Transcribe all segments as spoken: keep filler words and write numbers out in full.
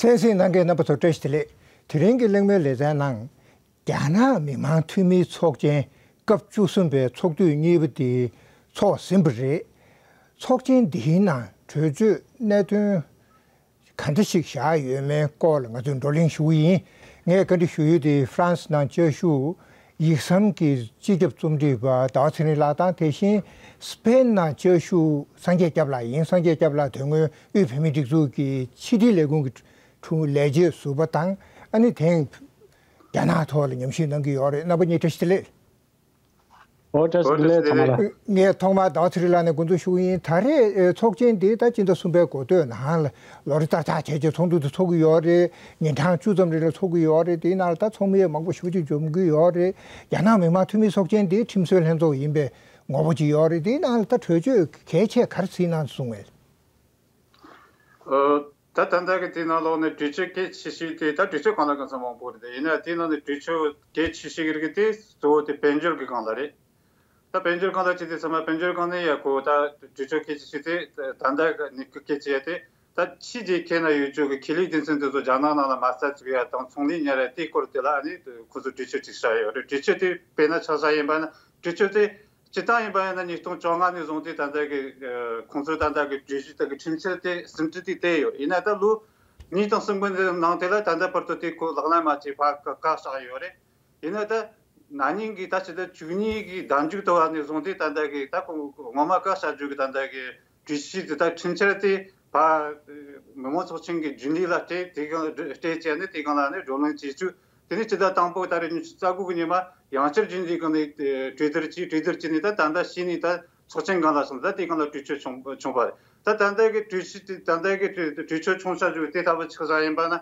གསན་གཟིགས་གནང་མཁན་རྣམ་པ་ཚོ་བཀྲ་ཤིས་བདེ་ལེགས། དེ་རིང་གི་གླེང་མོལ་ལེ་ཚན་ནང་། རྒྱ་ནག་མི་དམངས་འཐུས་མིའི་ཚོགས་ཆེན་སྐབས་བཅུ་གསུམ་པའི་ཚོགས་དུས་གཉིས་པ་དེ་ཚོགས་ཟིན་པ་རེད། ཚོགས་ཆེན་འདིའི་ནང་གྲོས་ཆོད་གནད་དོན་ག་འདྲ་ཞིག་བཞག་ཡོད་མེད་སྐོར་ལ་ང་ཚོས་བགྲོ་གླེང་ཞུ་གི་ཡིན། ངས་བཀའ་འདྲི་ཞུ་ཡུལ་དེ་ཧྥ་རན་སི་ནང་བཅའ་བཞུགས་ཡིག་ཟམ་གྱི་སྤྱི་ཁྱབ་རྩོམ་སྒྲིག་པ་ཟླ་བ་ཚེ་རིང་ལགས་དང་། དེ་བཞིན་སི་པེན་ནང་བཅའ་བཞུགས་སངས་རྒྱས་སྐྱབས་ལགས་ཡིན། སངས་རྒྱས་སྐྱབས་ལགས་དེ་སྔོན་དབུས་བོད་མིའི་སྒྲིག་འཛུགས་ཀྱི་ཕྱི་དྲིལ་ལས་ཁུངས་ཀྱི་དྲུང་ལས་བྱེད་ཟུར་པ་དང་། ཨ་ནི་དེང་རྒྱ་ནག་ཐོག་ལ་ཉམས་ཞིབ་གནང་གི་ཡོད་རེད། རྣམ་པ་གཉིས་བཀྲ་ཤིས་བདེ་ལེགས། ཨོ་བཀྲ་ཤིས་བདེ་ལེགས་ཚང་མ་ལ། ངས་ཐོག་མར་ཟླ་བ་ཚེ་རིང་ལགས་ནས་འགོ་འཛུགས་ཞུ་གི་ཡིན། ད་རེས་ཨེ་ཚོགས་ཆེན་འདི་ད་སྤྱི་ཟླ་གསུམ་པའི་འགོ་སྟོད་ནང་ལ་ལོ་རེ་ཙག་ཙག་བྱས་བྱས་ཚོགས་འདུ་དེ་ཚོགས་ཀྱི་ཡོད་རེད། ཉིན་གྲངས་བཅུ་ཙམ་རིང་ལ་ཚོགས་ཀྱི་ཡོད་རེད། དེའི་ནང་ལ་ད་ཚོགས་མི་མང་པོ་ཞེ་པོ་ཅིག་འཛོམས་ཀྱི་ཡོད་རེད། རྒྱ་ནག་མི་དམངས་འཐུས་མི་ཚོགས་ཆེན་འདི་ཁྲིམས་བཟོའི་ལྷན་ཚོགས་ཡིན་པའི་ངོ་བོ་ཅིག་ཡོད་རེད། དེའི་ནང་ལ་ད་གྲོས་ཆོད་གལ་ཆེ་ག་རེ་ཟིན་གནང་སོང་ངས། ཨོ། ད་ད་ལྟ་གི་དེའི་ནང་ལོགས་ནས་གྲོས་ཆོད་གལ་ཆེ་ཤོས་དེ། ད་གྲོས་ཆོད་སྒང་ལ་གང་ས་མང་པོ་རེད། ཡིན་ན་དེའི་ནང་ནས་གྲོས་ཆོད་གལ་ཆེ་ཤོས་རིགས་དེ་གཙོ་བོ་དེ་དཔལ་འབྱོར་གྱི་སྒང་ལ་རེད། ད་དཔལ་འབྱོར་སྒང་ལ་བྱས་ཏེ་ཚང་མ་དཔལ་འབྱོར་སྒང་ནས་ཡ་གོ། ད་གྲོས་ཆོད་གལ་ཆེ་ཤོས་དེ་ད་ལྟ་གི་གནས་སྐབས་གལ་ཆེ་ཡ་དེ། ད་ཕྱིའི་རྒྱལ་ཁབ་ནང་ཡོད་རྒྱུ་གི་ཁེ་ལས་སྡེ་ཚན་དེ་ཚོ་རྒྱ་ནག་ནང་ལ་མ་རྩ་བཙུགས་ཡ་དང་ཚོང་ལས་གཉེར་ཡ་དེའི་སྐོར་དེ་ལ་ཨ་ནི་ཁོ་ཚོ་གྲོས་ཆོད་ཅིག་བཞག་ཡོད་རེད། གྲོས་ཆོད་དེ་དཔེར་ན་ཆ་བཞག་ཡིན་པ་ན། གྲོས་ཆོད་དེ་སྤྱིར་བཏང་ཡིན་པ་ཡིན་ན་ཉིས་སྟོང་བཅོ་ལྔ་ནས་བཟུང་སྟེ་ད་ལྟ་གི་ཁོང་ཚོས་ད་ལྟ་གི་གྲོས་གཞི་དེ་གི་ཁྲིམས་འཆར་དེ་ཟིན་བྲིས་དེ་བཏོན་ཡོད། ཡིན་ན་ད་ལོ་གཉིས་དང་གསུམ་གི་ནང་དེ་ལ་ད་ལྟ་བར་དུ་དེ་ཁོ་ལག་ལེན་མ་བྱས་པ་བཀག་བཞག་ཡོད་རེད། ཡིན་ན་ད་ན་ནིང་གི་ད་ཕྱི་ཟླ་བཅུ་གཉིས་ཀྱི་ཟླ་མཇུག་དུ་བ་ནས་བཟུང་སྟེ་ད་ལྟ་གི་ད་ཁོ་ངོ་མ་བཀག་བཞག་རྒྱུ་གི་ད་ལྟ་གི་གྲོས་གཞི་དེ་ད་ཁྲིམས་འཆར་དེ་ཕ་མི་དམངས་ཚོགས་ཆེན་གྱི་རྒྱུན་ལས་ལ་སྤྲད། དེ་གང་སྤྲད་བྱས་ནས་དེ་གང་ལ་ནས་བགྲོ་གླེང་བྱེད་རྒྱུ། དེ་ནས་སྤྱི་ཟླ་དང་པོ་ད་རེས་ཉི་ཤུ་རྩ་དགུ་གི་ཉིན་མ་ཡང་བསྐྱར་རྒྱུན་ལས་སྒང་ནས་གྲོས་བསྡུར་བྱས། གྲོས་བསྡུར་བྱས་ནས་ད་ད་ལྟ་ཕྱིས་ནས་ད་ཚོགས་ཆེན་སྒང་ལ་སོང་། ད་དེ་སྒང་ལ་གྲོས་ཆོད་བྱུང་བྱུང་བ་རེད། ད་ད་ལྟ་གི་གྲོས་གཞི་དེ་ད་ལྟ་གི་གྲོས་གྲོས་ཆོད་བྱུང་བཞག་རྒྱུ་དེ་ལྟ་བུ་ཆགས་བཞག་ཡིན་པ་ན།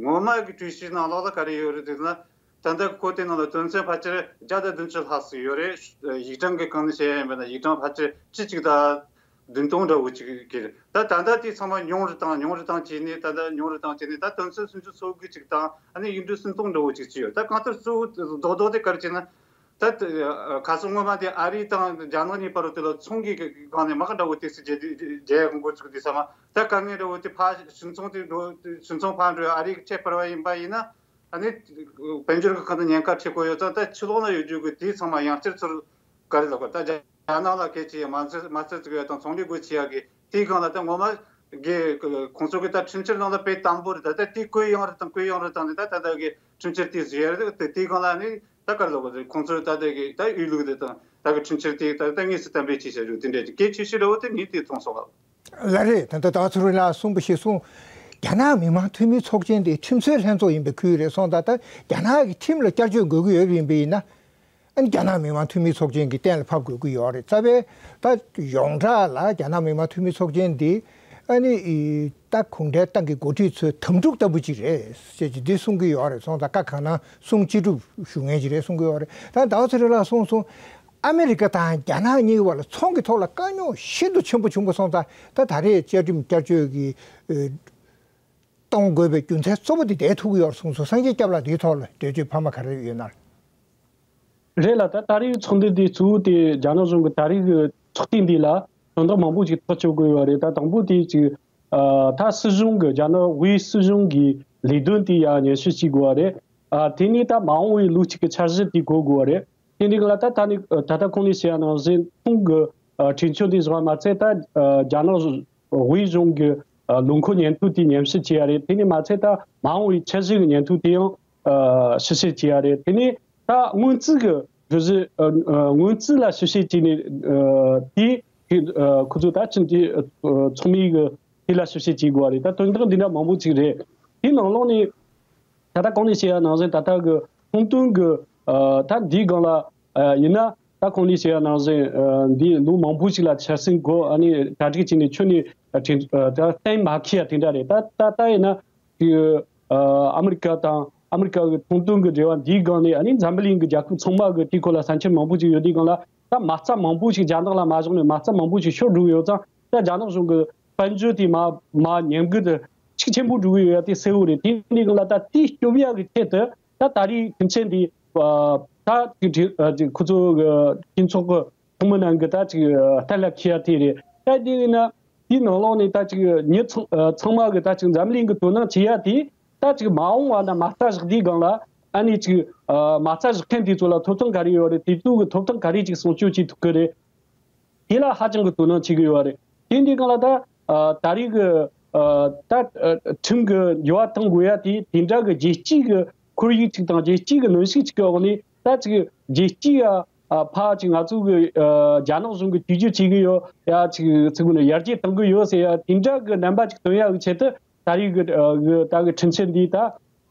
ངོ་མ་གི་གྲོས་གཞི་ནང་ལོགས་ལ་ག་རེ་ཡོད་རེད་ཟེར་ན། ད་ལྟ་ཁོ་དེ་ནང་ལ་དོན་ཚན་ཕལ་ཆེར་བརྒྱ་དང་བདུན་ཅུ་ལྷག་ཙམ་ཡོད་རེད། ཡིག་གྲངས་ཀྱི་སྒང་ནས་བཤད་ཡ་ཡིན་པ་ན་ཡིག་གྲངས་ཕལ་ཆེར་ཁྲི་གཅིག་དང་བདུན་སྟོང་འདྲ་བོ་ཅིག་གི་རེད། ད་ད་ལྟ་དེ་ཚང་མ་ཉུང་རུ་བཏང་ཉུང་རུ་བཏང་བྱས་ནས། ད་ལྟ་ཉུང་རུ་བཏང་བྱས་ནས་ད་དོན་ཚན་སུམ་ཅུ་སོ་དགུ་ཅིག་དང་ཨ་ནི་ཡིག་འབྲུ་སུམ་སྟོང་འདྲ་བོ་ཅིག་བྱས་ཡོད། ད་གང་ལྟར་གཙོ་བོ་རྡོག་རྡོག་དེ་ག་རེ་བྱས་ན། ད་ཁ་སང་སྔོན་མ་དེ་ཨ་རི་དང་རྒྱ་ནག་གཉིས་བར་དུ་ལ་ཚོང་གི་སྒང་ནས་དམག་འདྲ་བོ་ཏོག་ཙམ་བརྒྱབ་བརྒྱབ་ཡོང་འགོ་ཚུགས་དུས་ཙམ་མ། ད་དཀའ་ངལ་འདྲ་བོ་དེ་ཕར་ཕྱིར་ཚོང་དེ་འགྲོ་ཕྱིར་ཚོང་ཕར་འགྲོ་ཨ་རི་གི་ཁྲལ་སྤར་བ་ཡིན་པ་ཡིན་ན། ཨ་ནི་དཔལ་འབྱོར་གྱི་ཁ་ཐུག་ཉེན་ཁ་འཕྲད་དགོས་ཡོད་ཙང་། ད་ཕྱི་ལོགས་ན་ཡོད་རྒྱུ་གི་དེ་ཚང་མ་ཡང་བསྐྱར་ཚུར་ག་རེ་ལབ་དགོས། ད་རྒྱ་ནག་ལ་སྐད་ཆ་ཡང་མ་རྩ་མ་རྩ་བཙུགས་ཡ་དང་ཚོང་ལས་སྒོ་ཕྱེ་ཡ་གི་དེའི་སྒང་ལ་ད་ངོ་མ་གི་ཁོང་ཚོ་གི་ད་ཁྲིམས་འཆར་ནང་ལ་དཔེ་དམ་པོ་རེད། ད་ད་དེ་བཀོད་ཡངས་རེ་དང་བཀོད་ཡངས་རེ་བཏང་ནས་ད་ད་ལྟ་གི་ཁྲིམས་འཆར་དེ་བཟོས་ཡ་རེད། དེ་དེའི་སྒང་ལ་ནི་ད་ག་རེ་ལབ་དགོས་རེད། ཁོང་ཚོས་ད་ལྟ་གི་ད་གཡོ་ལུགས་དེ་དང་ད་གི་ཁྲིམས་འཆར་དེ་ད་ད་དངོས་སུ་གཏན་འབེབས་བྱས་བཞག་རྒྱུ་དེ་འདྲ་གི་གལ་ཆེ་ཤོས་འདྲ་བོ་དེ་ངས་དེ་མཐོང་སོང་ལགས། ལགས་རེད། ད་ལྟ་ཟླ་བ་ཚེ་རིང་ལགས་གསུངས་པ་བཞིན་སོང་། རྒྱ་ནག་མི་དམངས་འཐུས་མི་ཚོགས་ཆེན་དེ་ཁྲིམས་བཟོའི་ལྷན་ཚོགས་ཡིན་པའི་ཁུལ་རེད་སོང་། ད་ལྟ་རྒྱ་ནག་གི་ཁྲིམས་ལ་བསྐྱར་བཅོས་དགོས་ཀྱི་ཡོད་པ་ཡིན་པ་ཡིན་ན། ཨ་ནི་རྒྱ་ནག་མི་དམངས་འཐུས་མི་ཚོགས་ཆེན་གྱི་གཏན་ལ་ཕབ་དགོས་ཀྱི་ཡོད་རེད། རྩ་བའི་ད་ཡོངས་གྲགས་ལ་རྒྱ་ནག་མི་དམངས་འཐུས་མི་ཚོགས་ཆེན་འདི་ཨ་ནི་ད་གུང་ཁྲན་ཏང་གི་འགོ་ཁྲིད་ཚོའི་དམ་ཕྲུག་ལྟ་བུ་ཅིག་རེད་ཅེས་ཀྱི་འདི་གསུང་གི་ཡོད་རེད་སོང་། ད་བཀའ་གང་གནང་གསུང་ཅི་སྒྲུབ་ཞུ་མཁན་ཅིག་རེད་གསུང་གི་ཡོད་རེད། ད་ཟླ་བ་ཚེ་རིང་ལགས་གསུངས་སོང་། ཨ་མི་རི་ཀ་དང་རྒྱ་ནག་གཉིས་བར་ལ་ཚོང་གི་ཐོག་ལ་དཀའ་རྙོག་ཤིན་ཏུ་ཆེན་པོ་བྱུང་པ་སོང་ཙང་། ད་ད་རེས་བཅའ་ཁྲིམས་བསྐྱར་བཅོས་ཀྱི་ཨ་གཏོང་དགོས་པའི་རྒྱུ་མཚན་གཙོ་བོ་དེ་བསྡད་ཐུབ་ཀྱི་ཡོད་རེད་གསུངས་སོང་། སངས་རྒྱས་སྐྱབས་ལགས་འདིའི་ཐོག་ལ་འགྲེལ་བརྗོད་འཕར་མ་ག་རེ་ཡོད་ན། རེད་ལགས། ད་ད་རེས་ཚོགས་འདུ་འདི་གཙོ་བོ་དེ་རྒྱ་ནག་གཞུང་གི་ད་རེས་ཀྱི་ཚོགས་ཐེངས་འདི་ལ་དོན་དག་མང་པོ་ཞིག་ཐག་གཅོད་དགོས་ཡོད་རེད། ད་དང་པོ་དེ་ཅིག་ཨ་ད་སྲིད་གཞུང་གི་རྒྱ་ནག་དབུས་སྲིད་གཞུང་གི་ལས་དོན་དེ་ཡར་ཉམས་ཞིབ་བྱེད་དགོས་པ་རེད། ཨ་དེ་ནས་ད་མ་འོངས་པའི་ལོ་གཅིག་གི་འཆར་གཞི་དེ་གོ་དགོས་པ་རེད། དེ་འདྲའི་སྒང་ལ་ད་ད་ནི་ད་ལྟ་གོང་ནས་བཤད་ཡ་ནང་བཞིན་ཁོང་གི་ཨ་གྲོས་ཆོད་དེ་བཞག་པ་མ་ཚད། ད་ཨ་རྒྱ་ནག་དབུས་གཞུང་གི་ཨ་ལོ་འཁོར་ཉིན་ཐོ་དེ་ཉམས་ཞིབ་བྱས་ཡ་རེད། དེ་ནས་མ་ཚད་ད་མ་འོངས་པའི་འཆར་གཞི་གི་ཉིན་ཐོ་དེ་ཡང་ཨ་ཞིབ་བཤེར་བྱས་ཡ་རེད། དེ་ནས་ད་སྔོན་རྩིས་ཀྱི་གྲོས་གཞི་ཨ་ཨ་སྔོན་རྩིས་ལ་ཞིབ་བཤེར་བྱས་ནས་ཨ་དེ་ཨ་ཁོ་ཚོ་ད་ཕྱིན་ཆད་ཨ་ཚང་མས་གི་དེ་ལ་ཞིབ་བཤེར་བྱེད་དགོས་པ་རེད། ད་དོན་དག་འདི་འདྲ་མང་པོ་ཅིག་རེད། དེའི་ནང་ལོགས་ནས་ད་ལྟ་གོང་ནས་བཤད་ཡ་ནང་བཞིན་ད་ལྟ་གི་ཚོང་དོན་གི་ཨ་ད་འདིའི་སྒང་ལ་ཨ་ཡིན་ན། ད་གོང་ནས་བཤད་ཡ་ནང་བཞིན་ཨ་འདི་ལོ་མང་པོ་ཞིག་ལ་འཆར་ཟིན་གོ་ཨ་ནི་གྲ་སྒྲིག་བྱས་ནས་ཁྱོན་ནས་ཨ་ཁྲིམས་ཨ་ད་གཏན་མ་འཁེལ་ཡ་དེ་འདྲ་རེད། ད་ད་ད་ཡིན་ན་དེ་ཨ་ཨ་མི་རི་ཀ་དང་ཨ་མི་རི་ཀ་གི་ཚོང་དོན་གི་འབྲེལ་བ་འདིའི་སྒང་ནས་ཨ་ནི་འཛམ་བུ་གླིང་གི་རྒྱལ་ཁབ་ཚང་མ་གི་དེའི་སྐོར་ལ་བསམ་འཆར་མང་པོ་ཞིག་ཡོད་དུས་སྒང་ལ། ད་མ་རྩ་མང་པོ་ཞིག་རྒྱ་ནག་ལ་མ་བཞག་ནས་མ་རྩ་མང་པོ་ཞིག་ཤོར་འགྲོ་གི་ཡོད་ཙང་། ད་རྒྱ་ནག་གཞུང་གི་དཔལ་འབྱོར་དེ་མ་མ་ཉམས་རྒུད་ཤུགས་ཆེན་པོ་འགྲོ་གི་ཡོད་ཡ་དེ་གསལ་བོ་རེད། དེ་འདི་སྒང་ལ་ད་དེ་སྐྱོབ་ཡ་གི་ཆེད་དུ་ད་ད་རེས་དུས་ཆེན་འདི་ཨ་ད་ཅིག་ཁོ་ཚོ་གི་གྲོས་ཚོགས་ཀྱི་ཚོགས་མི་རྣམས་ཀྱི་ད་ཅིག་གཏན་ལ་འཁེལ་ཡ་དེ་རེད། ད་དེ་ཡིན་ན། དེའི་ནང་ལོགས་ནས་ད་ཅིག་མྱི་ཚང་ཚང་མ་གི་ད་ཅིག་འཛམ་གླིང་གི་དོ་སྣང་བྱེད་ཡ་དེ། ད་ཅིག་མ་འོངས་བ་ན་མ་རྩ་བཞག་དུས་སྒང་ལ་ཨ་ནི་ཅིག་མ་རྩ་བཞག་མཁན་དེ་ཚོ་ལ་ཐོབ་ཐང་ག་རེ་ཡོད་རེད། དེ་ཚོ་གི་ཐོབ་ཐང་ག་རེ་ཅིག་སྲུང་སྐྱོབ་བྱེད་ཐུབ་ཀྱི་རེད། དེ་ལ་ཧ་ཅང་གི་དོ་སྣང་བྱེད་ཀྱི་ཡོད་རེད། དེ་འདི་སྒང་ལ་ད་ད་རེས་ཀྱི་ད་ཁྲིམས་ཀྱི་འགྱུར་བ་གཏོང་དགོས་ཡ་དེ་དེ་འདྲ་གི་རྒྱལ་སྤྱིའི་གི་ཁོར་ཡུག་ཅིག་དང་རྒྱལ་སྤྱིའི་གི་གནོན་ཤུགས་ཅིག་གི་འོག་ནས་ད་ཅིག་རྒྱལ་སྤྱིའི་ཡ་ཕ་ཅིག་ང་ཚོ་གི་རྒྱ་ནག་གཞུང་གི་བཅོས་བསྒྱུར་བྱེད་ཀྱི་ཡོད་ཡ་ཅིག་ཚིག་གུ་ནས་ཡར་རྒྱས་གཏོང་གི་ཡོད་ཟེར་ཡ་དེ་འདྲ་གི་རྣམ་པ་ཅིག་སྟོན་ཡ་གི་ཆེད་དུ་ད་རེས་གི་ད་གི་ཁྲིམས་ཆད་འདི་ད་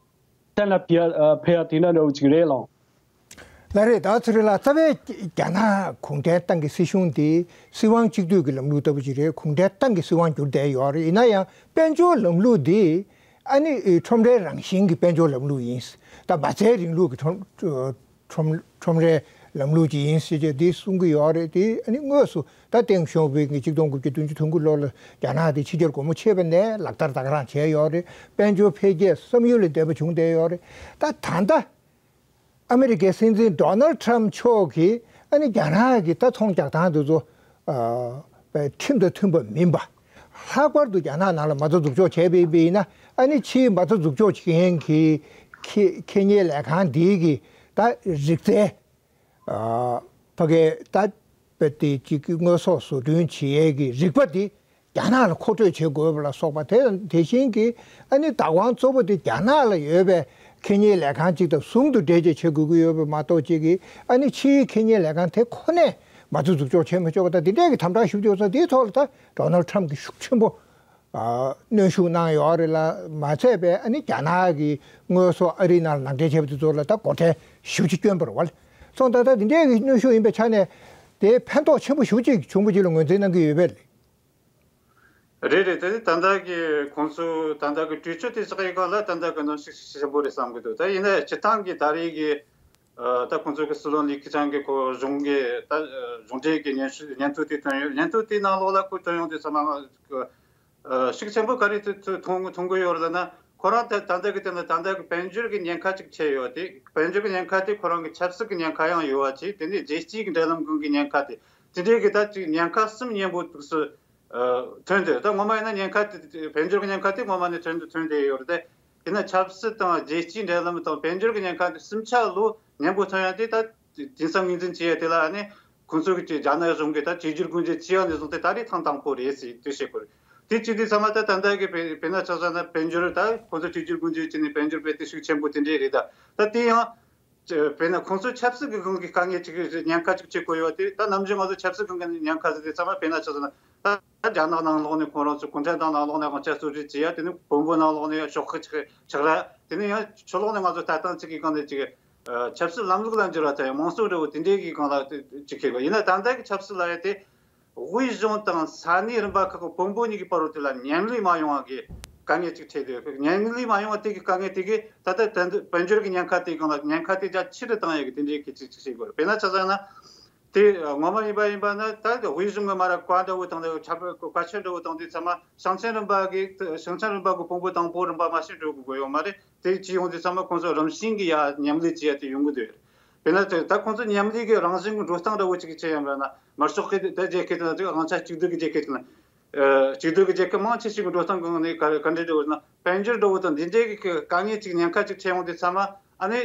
གཏན་ལ་ཕབ་ཡ་ཕབ་ཡ་དེ་འདྲ་འདྲ་བོ་ཅིག་རེད་ལགས། ལགས་རེད། ད་ཚུ་རེད་ལ་རྩ་བའི་རྒྱ་ནག་གུང་ཁྲན་ཏང་གི་སྲིད་གཞུང་དེ་སྲིད་དབང་གཅིག་སྡུད་ཀྱི་ལམ་ལུགས་ལྟ་བུ་ཅིག་རེད། གུང་ཁྲན་ཏང་གི་སྲིད་དབང་བསྒྱུར་བསྡད་ཡོད་རེད། ཡིན་ན་ཡང་དཔལ་འབྱོར་ལམ་ལུགས་དེ་ཨ་ནི་ཁྲོམ་རའི་རང་བཞིན་གྱི་དཔལ་འབྱོར་ལམ་ལུགས་ཡིན། ད་མ་རྩའི་རིང་ལུགས་ཀྱི་ཁྲོམ་ཁྲོམ་ཁྲོམ་རའི་ལམ་ལུགས་ཅིག་ཡིན་ཞེས་བྱས་འདི་གསུང་གི་ཡོད་རེད། དེ་ཨ་ནི་དངོས་སུ་ད་ཏེང་ཞའོ་ཕིང་གིས་གཅིག་སྟོང་དགུ་བརྒྱ་བདུན་ཅུ་དོན་དགུ་ལོ་ལ་རྒྱ་ནག་དེ་ཕྱི་རྒྱལ་སྒོ་མོ་ཕྱེས་པ་ནས་ལག་བསྟར་ད་ག་རང་བྱས་ཡོད་རེད། དཔལ་འབྱོར་འཕེལ་རྒྱས་བསམ་ཡུལ་ལས་འདས་པ་བྱུང་བསྡད་ཡོད་རེད། ད་ད་ལྟ་ཨ་མི་རི་ཀའི་སྲིད་འཛིན་ཌོ་ནལ་ཊམ་མཆོག་གིས་ཨ་ནི་རྒྱ་ནག་གི་ད་ཚོང་རྒྱག་སྟངས་དེ་ཚོ་ཨ་ཁྲིམས་དང་མཐུན་པ་མིན་པ། ལྷག་པར་དུ་རྒྱ་ནག་ནང་ལ་མ་རྩ་འཛུགས་འཇོག་བྱས་པ་ཡིན་ན་ཨ་ནི་ཕྱིའི་མ་རྩ་འཛུགས་འཇོག་བྱེད་མཁན་གྱི་ཁེ་ཁེ་གཉེར་ལས་ཁང་འདིའི་གི་ད་རིག་རྩལ། ཨ་ཕ་གའི་ད་དཔེ་དེ་གཅིག་གི་དངོས་ཟོག་བཟོ་སྐྲུན་བྱེད་ཡས་ཀྱི་རིག་པ་དེ་རྒྱ་ནག་ལ་མཁོ་སྤྲོད་བྱེད་དགོས་པ་ལ་སོགས་པ་དེ་དེ་བཞིན་གྱི་ཨ་ནི་བདག་དབང་གཙོ་བོ་དེ་རྒྱ་ནག་ལ་ཡོད་པའི་ཁེ་གཉེར་ལས་ཁང་གཅིག་དང་ཟུང་དུ་འབྲེལ་བྱས་བྱེད་དགོས་ཀྱི་ཡོད་པ་མ་གཏོགས་གཅིག་གི་ཨ་ནི་ཕྱིའི་ཁེ་གཉེར་ལས་ཁང་དེ་ཁོ་ནས་མ་རྩ་འཛུགས་འཇོག་བྱེད་མི་ཆོག་པ་དང་དེ་འདྲའི་གི་དམ་དྲག་ཞུ་རྒྱུ་ཚོ་དེའི་ཐོག་ལ་ད་ཌོ་ནལ་ཊམ་གྱིས་ཤུགས་ཆེན་པོ། ཨ་གནོན་ཤུགས་གནང་ཡོད་རེད་ལ་མ་ཚད་པའི་ཨ་ནི་རྒྱ་ནག་གི་དངོས་ཟོག་ཨ་རིའི་ནང་ལ་ནང་འདྲེན་བྱས་པ་དེ་ཚོ་ལ་ད་སྒོ་ཁྲལ་ཞེ་པོ་ཅིག་བསྐྱོན་པ་རེད་བ། སོང་ད་ལྟ་འདི་འདྲའི་གི་གནོན་ཤུགས་ཡིན་པའི་ཆ་ནས་དེ་ཕན་ཐོགས་ཆེན་པོ་ཞེ་པོ་ཅིག་བྱུང་བ་ཅིག་ལ་ངོས་འཛིན་གནང་གི་ཡོད་པས། རེད་རེད། དེ་ནི་ད་ལྟ་གི་ཁོང་ཚོ་ད་ལྟ་གི་གྲོས་ཆོད་དེ་བཞག་ཡོད་ག་ལ་ད་ལྟ་གི་གནོན་ཤུགས་ཆེན་པོ་རེད་བསམ་གི་འདུག་ད་ཡིན་ན་སྤྱིར་བཏང་གི་ད་རེས་གི་ཨ་ད་ཁོང་ཚོ་གི་སྲིད་བློན་ལི་ཁེ་ཆང་གི་ཁོ་གཞུང་གི་ད་གཞུང་འབྲེལ་གི་སྙན་ཞུ་སྙན་ཐོ་དེ་ཐོན་ཡོད། སྙན་ཐོ་དེའི་ནང་ལོགས་ལ་ཁོ་ཐོན་ཡོང་དུས་ཚང་མ་ཨ་ཤུགས་ཆེན་པོ་ག་རེ་ཐོ་ཐོ་མཐོང་མཐོང་གི་ཡོད་རེད་ལབ་ན། ཁོ་རང་ད་ད་ལྟ་གི་དེ་ནི་ད་ལྟ་གི་དཔལ་འབྱོར་གི་ཉེན་ཁ་ཅིག་ཆེ་ཡོད་དེ། དཔལ་འབྱོར་གི་ཉེན་ཁ་དེ་ཁོ་རང་གི་ཆབ་སྲིད་གི་ཉེན་ཁ་ཡང་ཡོད་པ་བྱས། དེ་ནས་རྒྱལ་སྤྱིའི་གི་འབྲེལ་ལམ་ཁང་གི་ཉེན་ཁ་དེ་དེ་འདྲའི་གི་ད་ཅིག་ཉེན་ཁ་གསུམ་མཉམ་པོ་འདུག་སེ་ཨ་ཐོན་ཏེ། ད་ངོ་མ་ཡིན་ན་ཉེན་ཁ་དེ་དེ་དཔལ་འབྱོར་གྱི་ཉེན་ཁ་དེ་ངོ་མ་ནས་ཐོན་དུ་ཐོན་བསྡད་ཡོད་རེད་དེ། དེ་ན་ཆབ་སྲིད་དང་རྒྱལ་སྤྱིའི་འབྲེལ་ལམ་དང་དཔལ་འབྱོར་གྱི་ཉེན་ཁ་དེ་གསུམ་ཆ་ལོ་མཉམ་པོ་ཐོན་ཡ་དེ་ད་དེང་སང་ངོས་འཛིན་བྱེད་ཡ་དེ་ལ་ཨ་ནི་ཁོང་ཚོ་གི་རྒྱ་ནག་གཞུང་གིས་ད་བཅོས་བསྒྱུར་སྒོ་འབྱེད་བྱས་ཡ་ནས་བཟུང་སྟེ་ད་རེས་ཐེངས་དང་པོ་རེད་ཟེར་དེ་བཤད་དགོས་རེད། དེ་བྱས་དུས་ཚང་མ་ད་ད་ལྟ་གི་དཔེ་དཔེར་ན་ཆ་བཞག་ན་དཔལ་འབྱོར་ད་ཁོང་ཚོ་བཅོས་བསྒྱུར་སྒོ་འབྱེད་བྱས་ནས་དཔལ་འབྱོར་དཔེ་དེ་ཤུགས་ཆེན་པོ་དེ་འདྲས་རེད། ད་ད་དེ་ཡང་། དཔེར་ན་ཁོང་ཚོ་ཆབ་སྲིད་ཀྱི་སྒང་གི་དཀའ་ངལ་ཅིག་ཉེན་ཁ་ཅིག་ཆེ་གོ་ཡོད་དེ། ད་ནམ་རྒྱུན་ང་ཚོ་ཆབ་སྲིད་སྒང་གི་ཉེན་ཁ་ཟེར་དུས་ཚང་མ་དཔེར་ན་ཆ་བཞག་ན་ད་རྒྱ་ནག་ནང་ལོགས་ནས་ཁོང་རང་ཚོ་གུང་ཁྲན་ཏང་ནང་ལོགས་ནས་དབང་ཆ་གཙོ་སྒྲིལ་བྱེད་ཡ། དེ་ནས་བོན་པོ་ནང་ལོགས་ནས་ཕྱོགས་ཁག་ཆགས་ཆགས་ར། དེ་ནས་ཡང་ཕྱི་ལོགས་ནས་ང་ཚོ་ལྟ་སྟངས་ཅིག་གི་སྒང་ནས་ཅིག་ཆབ་སྲིད་ལམ་ལུགས་ལ་འགྱུར་བ་དང་ཡང་མང་གཙོ་འདྲ་བོ་དེ་འདྲའི་གི་སྒང་ལ་ཅིག་ཁེལ་བ་ཡིན་ན། ད་ལྟ་གི་ཆབ་སྲིད་ལ་ཡ་དེ། དབུས་གཞུང་དང་ས་གནས་རིམ་པ་ཁག་གི་བོན་པོ་གཉིས་ཀྱི་བར་དུ་ལ་མཉམ་ལས་མ་ཡོང་བ་གི་དཀའ་ངལ་ཅིག་འཕྲད་ཡོད། མཉམ་ལས་མ་ཡོང་བ་དེ་གི་དཀའ་ངལ་དེ་གི་ད་ལྟ་དཔལ་འབྱོར་གྱི་ཉེན་ཁ་དེ་གང་ལ་ཉེན་ཁ་དེ་རྒྱ་ཆེ་རུ་བཏང་ཡ་གི་དེ་འདྲའི་གི་ཅིག་ཅིག་བྱེད་དགོས་རེད། དཔེར་ན་ཆ་བཞག་ན་དེ་ངོ་མ་ཡིན་པ་ཡིན་པ་ན་ད་དབུས་གཞུང་གི་མ་ར་བཀའ་འདྲ་བོ་དང་དེ་ཆབ་བཀའ་ཆོས་འདྲ་བོ་དང་དེ་ཚང་མ་ཞིང་ཆེན་རིམ་པ་གི་ཞིང་ཆེན་རིམ་པ་གི་བོན་པོ་དང་བོད་རིམ་པ་མ་ཞིག་འགྲོ་དགོས་ཡོད་མ་རེད། དེ་ཅི་ཡོང་དུས་ཚང་མ་ཁོང་ཚོ་རང་བཞིན་གྱི་ཡ་མཉམ་ལས་བྱེད་ཡ་དེ་ཡོང་གི་འདུག་དཔེར་ན་ད་ཁོང་ཚོ་མཉམ་ལས་ཀྱི་རང་བཞིན་གྱི་འགྲོ་སྟངས་འདྲ་བོ་ཅིག་བྱས་ཡོང་བ་ན། དམར་ཤོག་གི་ད་རྒྱལ་ཁབ་དང་དབང་ཆ་གཅིག་སྡུད་ཀྱི་རྒྱལ་ཁབ་དང་། ཨ་གཅིག་སྡུད་ཀྱི་རྒྱལ་ཁབ་མང་ཆེ་ཞིག་གི་འགྲོ་སྟངས་སྒང་ནས་ག་ག་འདྲ་འདྲ་བོ་ན། དཔལ་འབྱོར་འདྲ་བོ་དང་འདི་འདྲའི་གི་དཀའ་ངལ་ཅིག་ཉེན་ཁ་ཅིག་འཕྲད་ཡོང་དུས་ཚང་མ་ཨ་ནི།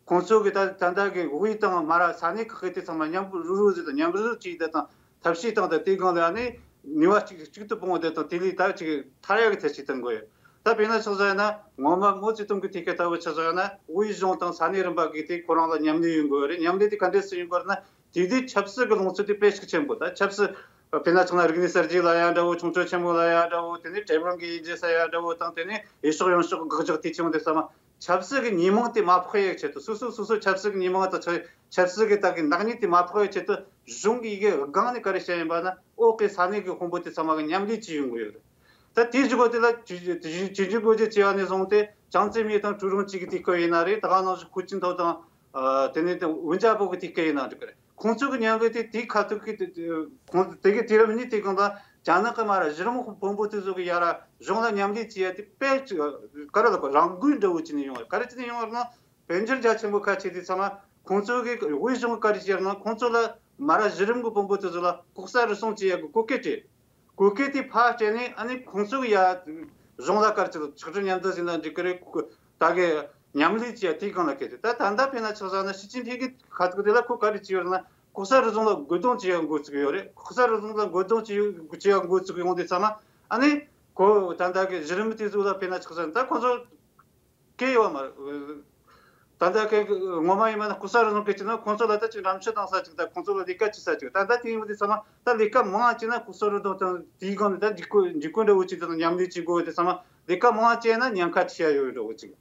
ཁོང་ཚོ་གི་ད་ད་ལྟ་གི་དབུས་དང་མ་ར་ས་གནས་ཁག་གི་དེ་ཚང་མ་མཉམ་པོ་རུབ་རུབ་ཟིག་དང་མཉམ་རུབ་ཅིག་དེ་དང་ཐབས་ཤེས་དང་ད་དེ་སྒང་ལ་ཨ་ནི་ནུས་པ་གཅིག་གཅིག་ཏུ་སྤུངས་དེ་དང་དེ་ལས་ད་ཅིག་ཐར་ཡག་གི་ཐབས་ཤེས་གཏོང་དགོས་ཡོད། ད་དཔེར་ན་ཆ་བཞག་ན་ངོ་མ་མའོ་ཙེ་ཏུང་གི་དུས་སྐབས་ལྟ་བུ་ཆ་བཞག་ན་དབུས་གཞུང་དང་ས་གནས་རིམ་པ་གི་དེ་ཁོ་རང་ལ་མཉམ་ལས་ཡོང་དགོས་རེད། མཉམ་ལས་དེ་ག་འདྲས་སེ་ཡོང་དགོས་རེད་ན། དེ་དུས་ཆབ་སྲིད་ཀྱི་ལོངས་སྤྱོད་དེ་དཔེ་ཤུགས་ཆེན་པོ། ད་ཆབ་སྲིད་དཔེར་ན་ཆ་བཞག་ན་རིག་གནས་གསར་བརྗེ་ལ་ཡ་འདྲ་བོ། ཆུང་ཆུང་ཆེན་མོ་ལ་ཡ་འདྲ་བོ། དེ་ནས་ཀྲེ་བོན་གྱི་ཡིན་གཅིག་ཟེར་ཡ་འདྲ་བོ་དང་། དེ་ནས་འོས་ཤོག་ཡོང་ཤོག་དགག་རྒྱག་དེ་བྱུང་དུས་ཙམ་མ་ཆབ་སྲིད་ཀྱི་ཉེས་མིང་དེ་མ་ཕོག་ཡའི་ཆེད་དུ། སོ་སོ་སོ་སོ་ཆབ་སྲིད་ཀྱི་ཉེས་མིང་དང་ཆབ་ཆབ་སྲིད་ཀྱི་ད་གི་ནག་ཉེས་དེ་མ་ཕོག་ཡའི་ཆེད་དུ་གཞུང་གིས་ཡི་གེ་སྒང་ནས་ག་རེ་བཤད་ཡིན་པ་ན། འོག་གི་ས་གནས་ཀྱི་དཔོན་པོ་དེ་ཚང་མ་གི་མཉམ་ལས་བྱས་ཡོང་གི་ཡོད་རེད། ད་དེའི་གཞུག་གུ་དེ་ལ་བཅོས་བཅོས་བཅོས་བསྒྱུར་སྒོ་འབྱེད་བྱས་པ་ནས་བཟུང་སྟེ་ཅང་ཙེ་མིན་དང་ཀྲུའུ་རུང་ཅིག་གི་དུས་སྐབས་ཡིན་ན་རེད། ད་ག་ནང་བཞིན་ཧུའུ་ཅིན་ཐའོ་དང་། ཨ་དེ་ནས་དེ་ཝུན་ཅཱ་པོ་གི་དུས་སྐབས་ཡིན་ན་འགྲིག་གི་རེད། ཁོང་ཚོ་གི་མཉམ་ལས་དེ་དེའི་ཁ་ཐུག་གི་དེ་ཁོང་དེ་གི་དུས་རབས་གཉིས་དེ་གང་ལ་རྒྱ་ནག་གི་མ་ར་གཞི་རིམ་དཔོན་པོ་དེ་ཚོ་གི་ཡ་ར་གཞུང་ལ་མཉམ་ལས་བྱེད་ཡ་དེ་དཔེ་ཅིག་ག་རེ་ལབ་དགོས། རང་འགུལ་འདྲ་བོ་བྱས་ནས་ཡོང་བ་རེད། ག་རེ་བྱས་ནས་ཡོང་བ་རེད་ན། དཔལ་འབྱོར་རྒྱ་ཆེན་པོ་ཁ་ཕྱེ་དུས་ཙམ་མ་ཁོང་ཚོ་གི་དབུས་གཞུང་གི་བཀའ་དྲིན་ཞུ་ན། ཁོང་ཚོ་ལ་མ་ར་གཞི་རིམ་གི་དཔོན་པོ་དེ་ཚོ་ལ་ལྐོག་ཟ་རུལ་སུངས་བྱེད་ཡ་གི་བཀོད་སྐྱོད་སྤྲད། གོ་སྐབས་དེ་ཕར་སྤྲད་ནས་ཨ་ནི་ཁོང་ཚོ་ཡ་གཞུང་ལ་ག་རེ་ཟེར་ཆིག་སྒྲིལ་མཉམ་འཛུགས་ཟེར་ན་འགྲིག་གི་རེད། ད་གི་མཉམ་ལས་བྱས་དེའི་སྒང་ལ་སྐད་ཆ། ད་ད་ལྟ་དཔེར་ན་ཆ་བཞག་ན་ཞི་ཅིན་ཕིང་གི་ཁ་ཐུག་དེ་ལ་ཁོ་ག་རེ་བྱས་ཡོད་ན། ལྐོག་ཟ་རུལ་སུངས་ལ་རྒོལ་རྡུང་བྱེད་ཡག་འགོ་བཙུགས་ཡོད་རེད། ལྐོག་ཟ་རུལ་སུངས་ལ་རྒོལ་རྡུང་བྱེད་ཡག་འགོ་བཙུགས་ཡོང་དུས་ཙམ་མ་ཨ་ནི་ཁོ་ད་ལྟ་གི་གཞི་རིམ་དེ་ཚོ་ལ་དཔེར་ན་ཆ་བཞག་ན་ད་ཁོང་ཚོ་སྐད་ཡོད་མ་རེད། ད་ལྟ་གི་ངོ་མ་ཡིན་པ་ན་ལྐོག་ཟ་རུལ་སུངས་སྐད་ཅིག་ན་ཁོང་ཚོ་ལ་ད་ཅིག་འགྲེམས་སྤྱོད་བཏང་ས་ཅིག་དང་ཁོང་ཚོ་ལ་ལས་ཀ་བྱེད་ས་ཅིག་ད་ལྟ་དེ་ཡིན་པ་དེ་ཚང་མ་ད་ལས་ཀ་མང་བ་བྱས་ན་ལྐོག་ཟ་རུལ་སུངས་དང་དེའི་སྒང་ནས་ད་འཇིགས་སྐུལ་འཇིགས་སྐུལ་འདྲ་བོ་ཅིག་དང་མཉམ་ལས་བྱེད་དགོས་དེ་ཚང་མ་ལས་ཀ་མང་བ་བྱས་ན་ཉེན་ཁ་ཆེ་ཡ་ཡོད་འདྲ་བོ་ཅིག་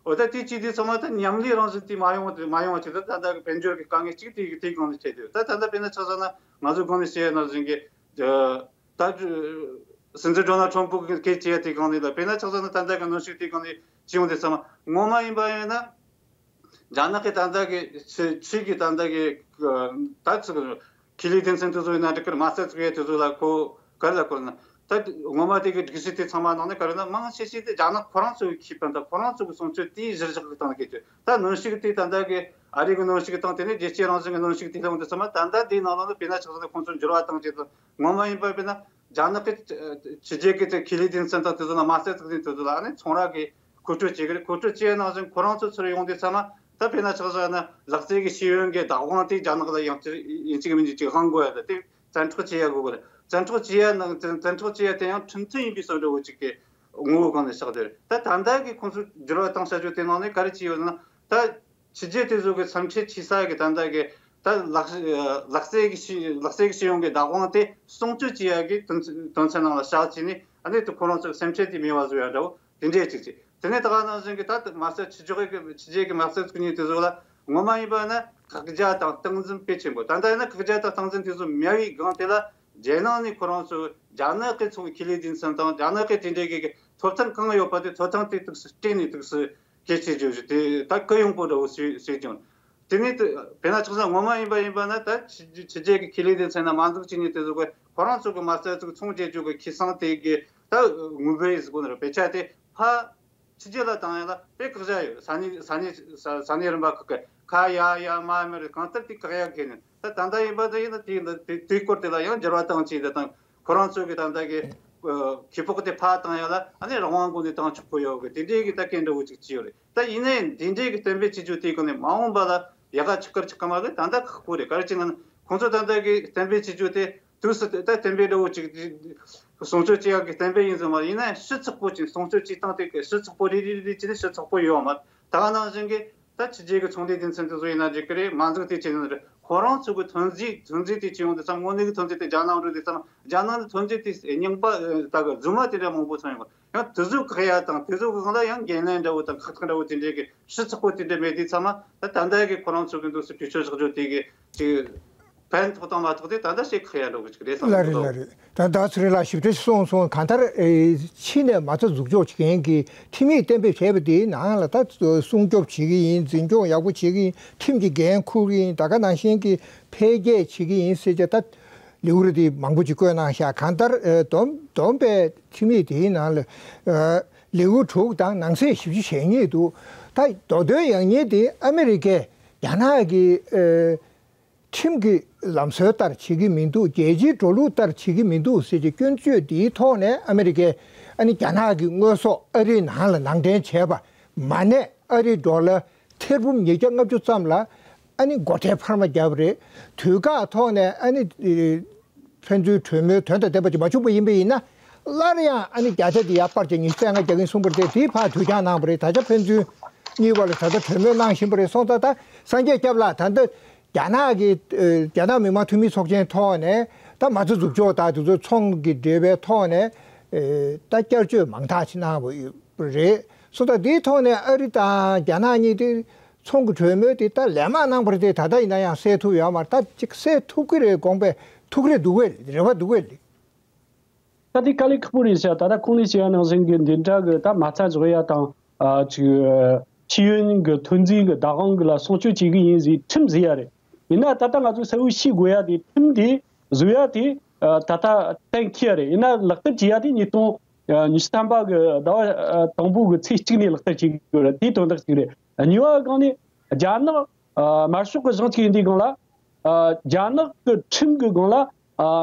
འོ་ད་དེ་བྱས་དུས་ཚང་མ་ད་མཉམ་ལས་རང་བཞིན་དེ་མ་ཡོང་བ་མ་ཡོང་བ་ཅིག་ད་ད་ལྟ་གི་དཔལ་འབྱོར་གྱི་དཀའ་ངལ་གཅིག་དེ་དེའི་སྒང་ནས་འཕྲད་དེ་ད་ད་ལྟ་དཔེར་ན་ཆ་བཞག་ན་ང་ཚོའི་སྒང་ནས་བཤད་ཡ་ནང་བཞིན་གྱི་ད་སྲིད་འཛིན་ཌོ་ནལ་ཁྲོམ་ཕུ་གིས་སྐད་ཆ་བཤད་དེའི་སྒང་ནས་ལ་དཔེར་ན་ཆ་བཞག་ན་ད་ལྟ་གི་གནོན་ཤུགས་དེའི་སྒང་ནས་བྱས་ཡོང་དུས་ཚང་མ་ངོ་མ་ཡིན་པ་ཡིན་ན། རྒྱ་ནག་གི་ད་ལྟ་གི་ཆི་ཆི་གི་ད་ལྟ་གི་ད་ཚིག་ཁེ་ལས་སྡེ་ཚན་དེ་ཚོ་ཡིན་ན་འགྲིག་གི་རེད། མ་རྩ་བཙུགས་ཡས་དེ་ཚོ་ལ་ཁོ་ག་རེ་ལ་གོ་ན་ད་ངོ་མ་དེ་གི་སྒྲིག་གཞི་དེ་ཚང་མ་ནང་ནས་ག་རེ་ན་མང་ཆེ་ཤོས་དེ་རྒྱ་ནག་ཁོ་རང་ཚོ་གི་ཁེ་ཕན་དང་ཁོ་རང་ཚོ་གི་སྲུང་སྐྱོབ་དེའི་གཞིར་བཞག་གི་སྟེང་ནས་སྐད་ཆ། ད་གནོན་ཤུགས་དེ་ད་ལྟ་གི་ཨ་རི་གི་གནོན་ཤུགས་དང་དེ་ནས་རྒྱལ་སྤྱིའི་རང་བཞིན་གི་གནོན་ཤུགས་དེ་ལ་ཡོང་དུས་ཚང་མ་ད་ལྟ་དེའི་ནང་ལོགས་ལ་དཔེར་ན་ཆ་བཞག་ན་ཁོང་ཚོར་འགྱུར་བ་བཏང་རྗེས་དང་ངོ་མ་ཡིན་པ་དཔེར་ན། རྒྱ་ནག་གི་ཕྱི་རྒྱལ་གྱི་ཁེ་ལས་སྡེ་ཚན་དང་དེ་ཚོ་ལ་མ་རྩ་བཙུགས་ནས་དེ་ཚོ་ལ་ཨ་ནི་ཚོང་ར་གི་མཁོ་སྤྲོད་བྱེད་ཀྱི་རེད། མཁོ་སྤྲོད་བྱེད་ཡ་ནང་བཞིན་ཁོ་རང་ཚོ་ཚུར་ཡོང་དུས་ཚང་མ་ད་དཔེར་ན་ཆ་བཞག་ན་ལག་རྩལ་གྱི་ཤེས་ཡོན་གྱི་བདག་དབང་དེ་རྒྱ་ནག་ལ་ཡང་ཅི་ཡིན་གཅིག་མིན་གཅིག་དབང་དགོས་ཡ་ད་དེ་བཙན་འཕྲོག་བྱེད་ཡ་དགོས་གི་རེད། བཙན་འཕྲོག་བྱེད་ཡ་ནང་བཙན་བཙན་འཕྲོག་བྱེད་ཡ་དེ་ཡང་ཁྲིམས་མཐུན་ཡིན་པའི་བཟོ་འདྲ་བོ་ཅིག་གི་ངོ་བོ་སྒང་ནས་བཞག་དེ་རེད། ད་ད་ལྟ་གི་ཁོང་ཚོས་འགྱུར་བ་བཏང་བྱ་རྒྱུ་དེ་ནང་ནས་ག་རེ་བྱས་ཡོད་ན་ད། ཕྱི་རྒྱལ་དེ་ཚོ་གི་སེམས་ཁྲལ་བྱེད་ས་གི་ད་ལྟ་གི་ད་ལག་ལག་རྩལ་གི་ཤེས་ལག་རྩལ་གི་ཤེས་ཡོན་གི་བདག་དབང་དེ་སྲུང་སྐྱོབ་བྱེད་ཡ་གི་དོན་ཚན་དོན་ཚན་ནང་ལ་བཞག་བྱས་ནས་ཨ་ནི་དེ་ཁོ་རང་ཚོ་གི་སེམས་ཁྲལ་དེ་མེད་པ་བཟོ་ཡ་འདྲ་བོ་དེ་འདྲས་ཅིག་བྱས། དེ་ནས་ད་ག་ནང་བཞིན་གི་ད་མ་རྩ་ཕྱི་ཕྱོགས་གི་ཕྱི་རྒྱལ་གི་མ་རྩ་ཚུགས་མཁན་དེ་ཚོ་ལ་ངོ་མ་ཡིན་པ་ན་བཀག་རྒྱ་དང་སྟངས་འཛིན་དཔེ་ཆེན་པོ། ད་ལྟ་ཡིན་ན་བཀག་རྒྱ་དང་སྟངས་འཛིན་དེ་ཚོ་མེད་པའི་སྒང་དེ་ལ་རྒྱལ་ནང་ནས་ཁོ་རང་ཚོ་རྒྱ་ནག་གི་ཚོང་ཁེ་ལས་སྡེ་ཚན་དང་རྒྱ་ནག་གི་དེ་འདྲས་གི་གི་ཐོབ་ཐང་གང་ཡོད་པ་དེ་ཐོབ་ཐང་དེ་ཏོག་ཙམ་སྤྲད་ནས་ཏོག་ཙམ། གལ་ཆེ་བརྗོད་རྒྱུ་དེ་ད་གུ་ཡངས་པོ་འདྲ་བོ་བྱས་བྱས་ཀྱང་། དེ་ནས་དེ་དཔེར་ན་ཆ་བཞག་ན་ངོ་མ་ཡིན་པ་ཡིན་པ་ན་ད་ཕྱི་ཕྱི་རྒྱལ་གྱི་ཁེ་ལས་སྡེ་ཚན་ན་མ་འཛུགས་བྱས་ནས་དེ་ཚོ་གི་ཁོ་རང་ཚོ་གི་མ་རྩ་ཚོ་ཚོང་རྒྱག་རྒྱུ་གི་ཁེ་བཟང་དེ་གི་ད་ངུ་བའི་ཟིག་གོ་ན་ར་དཔེ་ཆ་དེ་ཕ་ཕྱི་རྒྱལ་ལ་བཏང་ཡ་ལ་དཔེ་བཀག་རྒྱ་ཡོད། ས་གནས་ས་གནས་ས་ས་གནས་རིམ་པ་ཁག་གི་ཁ་ཡ་ཡ་མ་མི་རེད། གང་ལྟར་དེ་བཀག་ཡ་གི་ནི་ད་ད་ལྟ་ཡིན་པ་དེ་ཡིན་ན་དེ་དེ་དེའི་སྐོར་དེ་ལ་ཡང་འགྱུར་བ་བཏང་བྱས་དེ་དང་ཁོ་རང་ཚོ་གི་ད་ལྟ་གི་ཁེ་སྤོགས་དེ་ཕར་བཏང་ཡ་ལ་ཨ་ནི་རང་དབང་སྒོ་ནས་བཏང་ཆོག་གི་ཡོད་གི་དེ་འདྲའི་གི་ད་སྐད་འདྲ་བོ་ཅིག་བྱས་ཡོད་རེད། ད་ཡིན་ནའི་འདི་འདྲའི་གི་གཏན་འབེབས་བྱེད་རྒྱུ་དེའི་སྒང་ནས་མ་འོངས་པ་ལ་ཡག་ག་ཆགས་ཀར་ཆགས་ཀ་མ་གི་ད་ལྟ་ཁག་པོ་རེད། ག་རེ་བྱས་ན་ཁོང་ཚོ་ད་ལྟ་གི་གཏན་འབེབས་བྱེད་རྒྱུ་དེ་དུས་སུ་ད་གཏན་འབེབས་འདྲ་བོ་ཅིག་སྲུང་སྐྱོབ་བྱེད་ཡག་གི་གཏན་འབེབས་ཡིན་ཙང་མ་ཡིན་ན་ཕྱི་ཚགས་པོ་ཅིག་སྲུང་སྐྱོབ་བྱེད་སྟངས་དེ་གི་ཕྱི་ཚགས་པོ་རེ་རེ་རེ་རེ་བྱས་ནས་ཕྱི་ཚགས་པོ་ཡོད་མ་རེད། ད་ག་ནང་བཞིན་གི་ད་ཕྱི་རྒྱལ་གི་ཚོང་ལས་སྡེ་ཚན་དེ་ཚོ་ཡིན་ན་འགྲིག་གི་རེད། མ་འཛུགས་དེ་བྱས་ན་རེད། ཁོ་རང་ཚོ་གི་ཐོན་རྫས་ཐོན་རྫས་དེ་བྱས་ཡོང་དུས་ཙམ་དངོས་གནས་གི་ཐོན་རྫས་དེ་རྒྱ་ནག་འགྲོ་དུས་ཙམ་རྒྱ་ནག་ནས་ཐོན་རྫས་དེ་རྙིང་པ་ད་གི་རྫུན་མ་དེ་འདྲ་མང་པོ་ཚོང་ཡོང་གི་ཡང་དེ་ཚོ་བཀག་ཡ་དང་དེ་ཚོ་གི་སྒང་ལ་ཡང་འགན་ལེན་འདྲ་བོ་དང་ཁག་ཐེག་འདྲ་བོ་དེ་འདྲའི་གི་ཕྱི་ཚགས་པོ་དེ་འདྲ་མེད་དུས་ཙམ་ད་ད་ལྟ་གི་ཁོ་རང་ཚོ་གི་འདུག་སེ་གྲོས་ཆོད་བཞག་རྒྱུ་དེ་གི་ཅིག་ཕན་ཐོགས་དང་མ་ཐོགས་དེ་ད་ལྟ་ཞིག་ཁག་ཡ་འགྲོ་གི་ཅིག་རེད་བསམ་གི་འདུག་ལགས་རེད། ད་ད་ཚུ་རིང་ལགས་ཞིབ་ཕྲ་ཞིག་གསུངས་སོང་། གང་ལྟར་ཨེ་ཕྱི་ནས་མ་རྩ་འཛུགས་འཇོག་བྱེད་མཁན་གྱི་ཁྲིམས་ཡིག་གཏན་འབེབས་བྱས་པ་དེའི་ནང་ལ་ད་སྲུང་སྐྱོབ་བྱེད་ཀྱི་ཡིན། འཛིན་སྐྱོང་ཡག་པོ་བྱེད་ཀྱི་ཡིན། ཁྲིམས་ཀྱི་འགན་འཁུར་གྱི་ཡིན། ད་ག་ནང་བཞིན་གྱི་འཕེལ་རྒྱས་བྱེད་ཀྱི་ཡིན་ཟེར་བྱས་ད་ལེའུ་རེ་དེ་མང་པོ་ཅིག་བཀོད་གནང་ཤག་གང་ལྟར་ཨེ་བསྡོམས་བསྡོམས་པའི་ཁྲིམས་ཡིག་དེའི་ནང་ལ་ཨེ་ལེའུ་དྲུག་དང་ནང་གསེས་བཞི་བཅུ་ཞེ་གཉིས་འདུག་ད་མདོ་དོན་ཡང་སྙིང་དེ་ཨ་མི་རི་ཀས་རྒྱ་ནག་གི་ཨེ་ཁྲིམས་ཀྱི་ལམ་སྲོལ་ལྟར་བྱེད་ཀྱི་མི་འདུག་རྒྱལ་སྤྱིའི་འགྲོ་ལུགས་ལྟར་བྱེད་ཀྱི་མི་འདུག་ཟེར་གྱི་སྐྱོན་བརྗོད་འདིའི་ཐོག་ནས་ཨ་མི་རི་ཀས་ཨ་ནི་རྒྱ་ནག་གི་དངོས་ཟོག་ཨ་རིའི་ནང་ལ་ནང་འདྲེན་བྱས་པ་མ་ནས་ཨ་རིའི་ཌོ་ལར་ཐེར་འབུམ་ཉིས་བརྒྱ་ལྔ་བཅུ་ཙམ་ལ་ཨ་ནི་སྒོ་ཁྲལ་འཕར་མ་བརྒྱབ་པ་རེད། དུས་བཀག་ཐོག་ནས་ཨ་ནི་ཕན་ཚུན་གྲོས་མོལ་དོན་དང་ལྡན་པ་ཅིག་མ་བྱུང་པ་ཡིན་པ་ཡིན་ན་སླར་ཡང་ཨ་ནི་བརྒྱ་ཆ་འདི་ཡར་སྤར་བྱས་ཉི་ཤུ་རྩ་ལྔ་རྒྱག་གིན་གསུངས་པ་རེད་དེ་དེའི་བར་དུས་འགྱངས་གནང་བ་རེད། ད་ཆ་ཕན་ཚུན་གཉིས་བར་ལ་ད་ལྟ་གྲོས་མོལ་གནང་བཞིན་པ་རེད། སོང་ཙང་ད་སངས་རྒྱས་སྐྱབས་ལགས་ད་ལྟ། རྒྱ་ནག་གི་ཨེ་རྒྱ་ནག་མི་དམངས་འཐུས་མི་ཚོགས་ཆེན་ཐོག་ནས་ད་མ་རྩ་འཛུགས་འཇོག་དང་དེ་ཚོ་ཚོང་གི་འབྲེལ་བའི་ཐོག་ནས་ཨེ་ད་བསྐྱར་བཅོས་མང་དག་ཅིག་གནང་བ་ཡོད་པ་རེད། སོང་ཙང་དེའི་ཐོག་ནས་ཨ་རི་དང་རྒྱ་ནག་གཉིས་དེ་ཚོང་གི་གྲོས་མོལ་དེ་ད་ལན་མང་གནང་བ་རེད་དེ་ད་ལྟ་ཡིན་ན་ཡང་སེལ་ཐུབ་ཡོད་མ་རེད། ད་ཅིག་སེལ་ཐུབ་ཀྱི་རེད་དགོངས་པའི་ཐུགས་རེ་འདུག་གས་རེ་བ་འདུག་གས་རེད། ད་དེ་དཀའ་ལས་ཁག་པོ་རེད་ཤག་ད་ལྟ་གོང་ནས་བཤད་ཡ་ནང་བཞིན་གྱི་འདི་འདྲ་གི་ད་མ་རྩ་འཇོག་ཡ་དང་ཨ་ཅིག་ཤེས་ཡོན་གྱི་ཐོན་རྫས་ཀྱི་བདག་དབང་གི་ལ་སྲུང་སྐྱོབ་བྱེད་གི་ཡིན་ཟེར་ཁྲིམས་ཟེར་ཡ་རེད། ཡིན་ན་ད་ལྟ་ང་ཚོ་གསལ་བོ་ཤེས་དགོས་ཡ་དེ་ཁྲིམས་དེ་བཟོ་ཡ་དེ་ཨ་ད་ལྟ་གཏན་འཁེལ་ཡ་རེད། ཡིན་ན་ལག་བསྟར་བྱེད་ཡ་དེ་ཉིས་སྟོང་ཉི་ཤུ་ཐམ་པ་གི་ཟླ་བ་ཨ་དང་པོ་གི་ཚེས་གཅིག་ནས་ལག་བསྟར་བྱེད་དགོས་རེད། དེའི་དོན་དག་གཅིག་རེད། གཉིས་པ་སྒང་ནས་རྒྱ་ནག་ཨ་དམར་ཤོག་གི་གཞུང་གཅིག་ཡིན་དུས་སྒང་ལ། ཨ་རྒྱ་ནག་གི་ཁྲིམས་ཀྱི་སྒང་ལ་ཨ་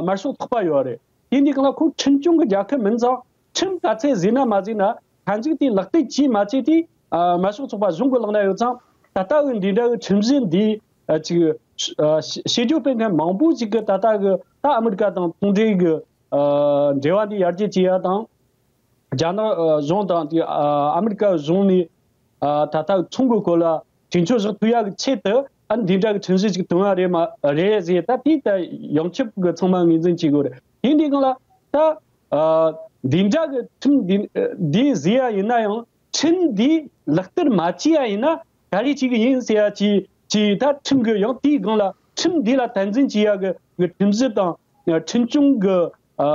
དམར་ཤོག་ཚོགས་པ་ཡོད་རེད། དེ་འདི་གང་ལ་ཁོ་ཁྲིམས་སྐྱོང་གི་རྒྱལ་ཁབ་མིན་ཙང་ཁྲིམས་ག་ཚད་བཟོས་ན་མ་བཟོས་ན་མཐའ་མཇུག་དེ་ལག་བསྟར་བྱས་མ་བྱས་དེ་ཨ་དམར་ཤོག་ཚོགས་པ་གཞུང་གི་ལག་ན་ཡོད་ཙང་ད་ལྟ་བའི་འདི་འདྲ་གི་ཁྲིམས་གཞི་འདི་ཨ་ཅིག་ཨ་ཤེས་ཤེས་རྒྱུ་སྤེལ་མཁན་མང་པོ་ཞིག་གི་ད་ལྟ་གི་ད་ཨ་མི་རི་ཀ་དང་ཚོང་འབྲེལ་གི་ཨ་འབྲེལ་བ་འདི་ཡར་རྒྱས་བྱེད་ཡ་དང་། རྒྱ་ནག་ཨ་གཞུང་དང་དེ་ཨ་ཨ་མི་རི་ཀ་གཞུང་ནས་ཨ་ད་ལྟ་ཚོང་གི་སྐོར་ལ་གྲོས་ཆོད་བཞག་ཐུབ་ཡག་གི་ཆེད་དུ་ཨ་འདི་འདྲ་གི་ཁྲིམས་གཞི་ཅིག་བཏོན་ཡ་རེད་མ་རེད་ཟེར། ད་དེ་ད་ཡོངས་ཁྱབ་གི་ཚང་མ་ངོས་འཛིན་བྱེད་དགོས་རེད། དེ་འདི་གང་ལ་ད་ཨ་འདི་འདྲ་གི་ཁྲིམས་འདི་འདི་བཟོས་ཡ་ཡིན་ན་ཡང་ཁྲིམས་འདི་ལག་བསྟར་མ་བྱས་ཡ་ཡིན་ན་ག་རེ་བྱེད་གི་ཡིན་ཟེར་ཡ་ཅིག་ཅིག་ད་ཁྲིམས་གི་ཡང་དེའི་སྒང་ལ་ཁྲིམས་འདི་ལ་དམ་འཛིན་བྱེད་ཡ་གི་གི་ཁྲིམས་གཞི་དང་ཁྲིམས་སྐྱོང་གི་ཨ་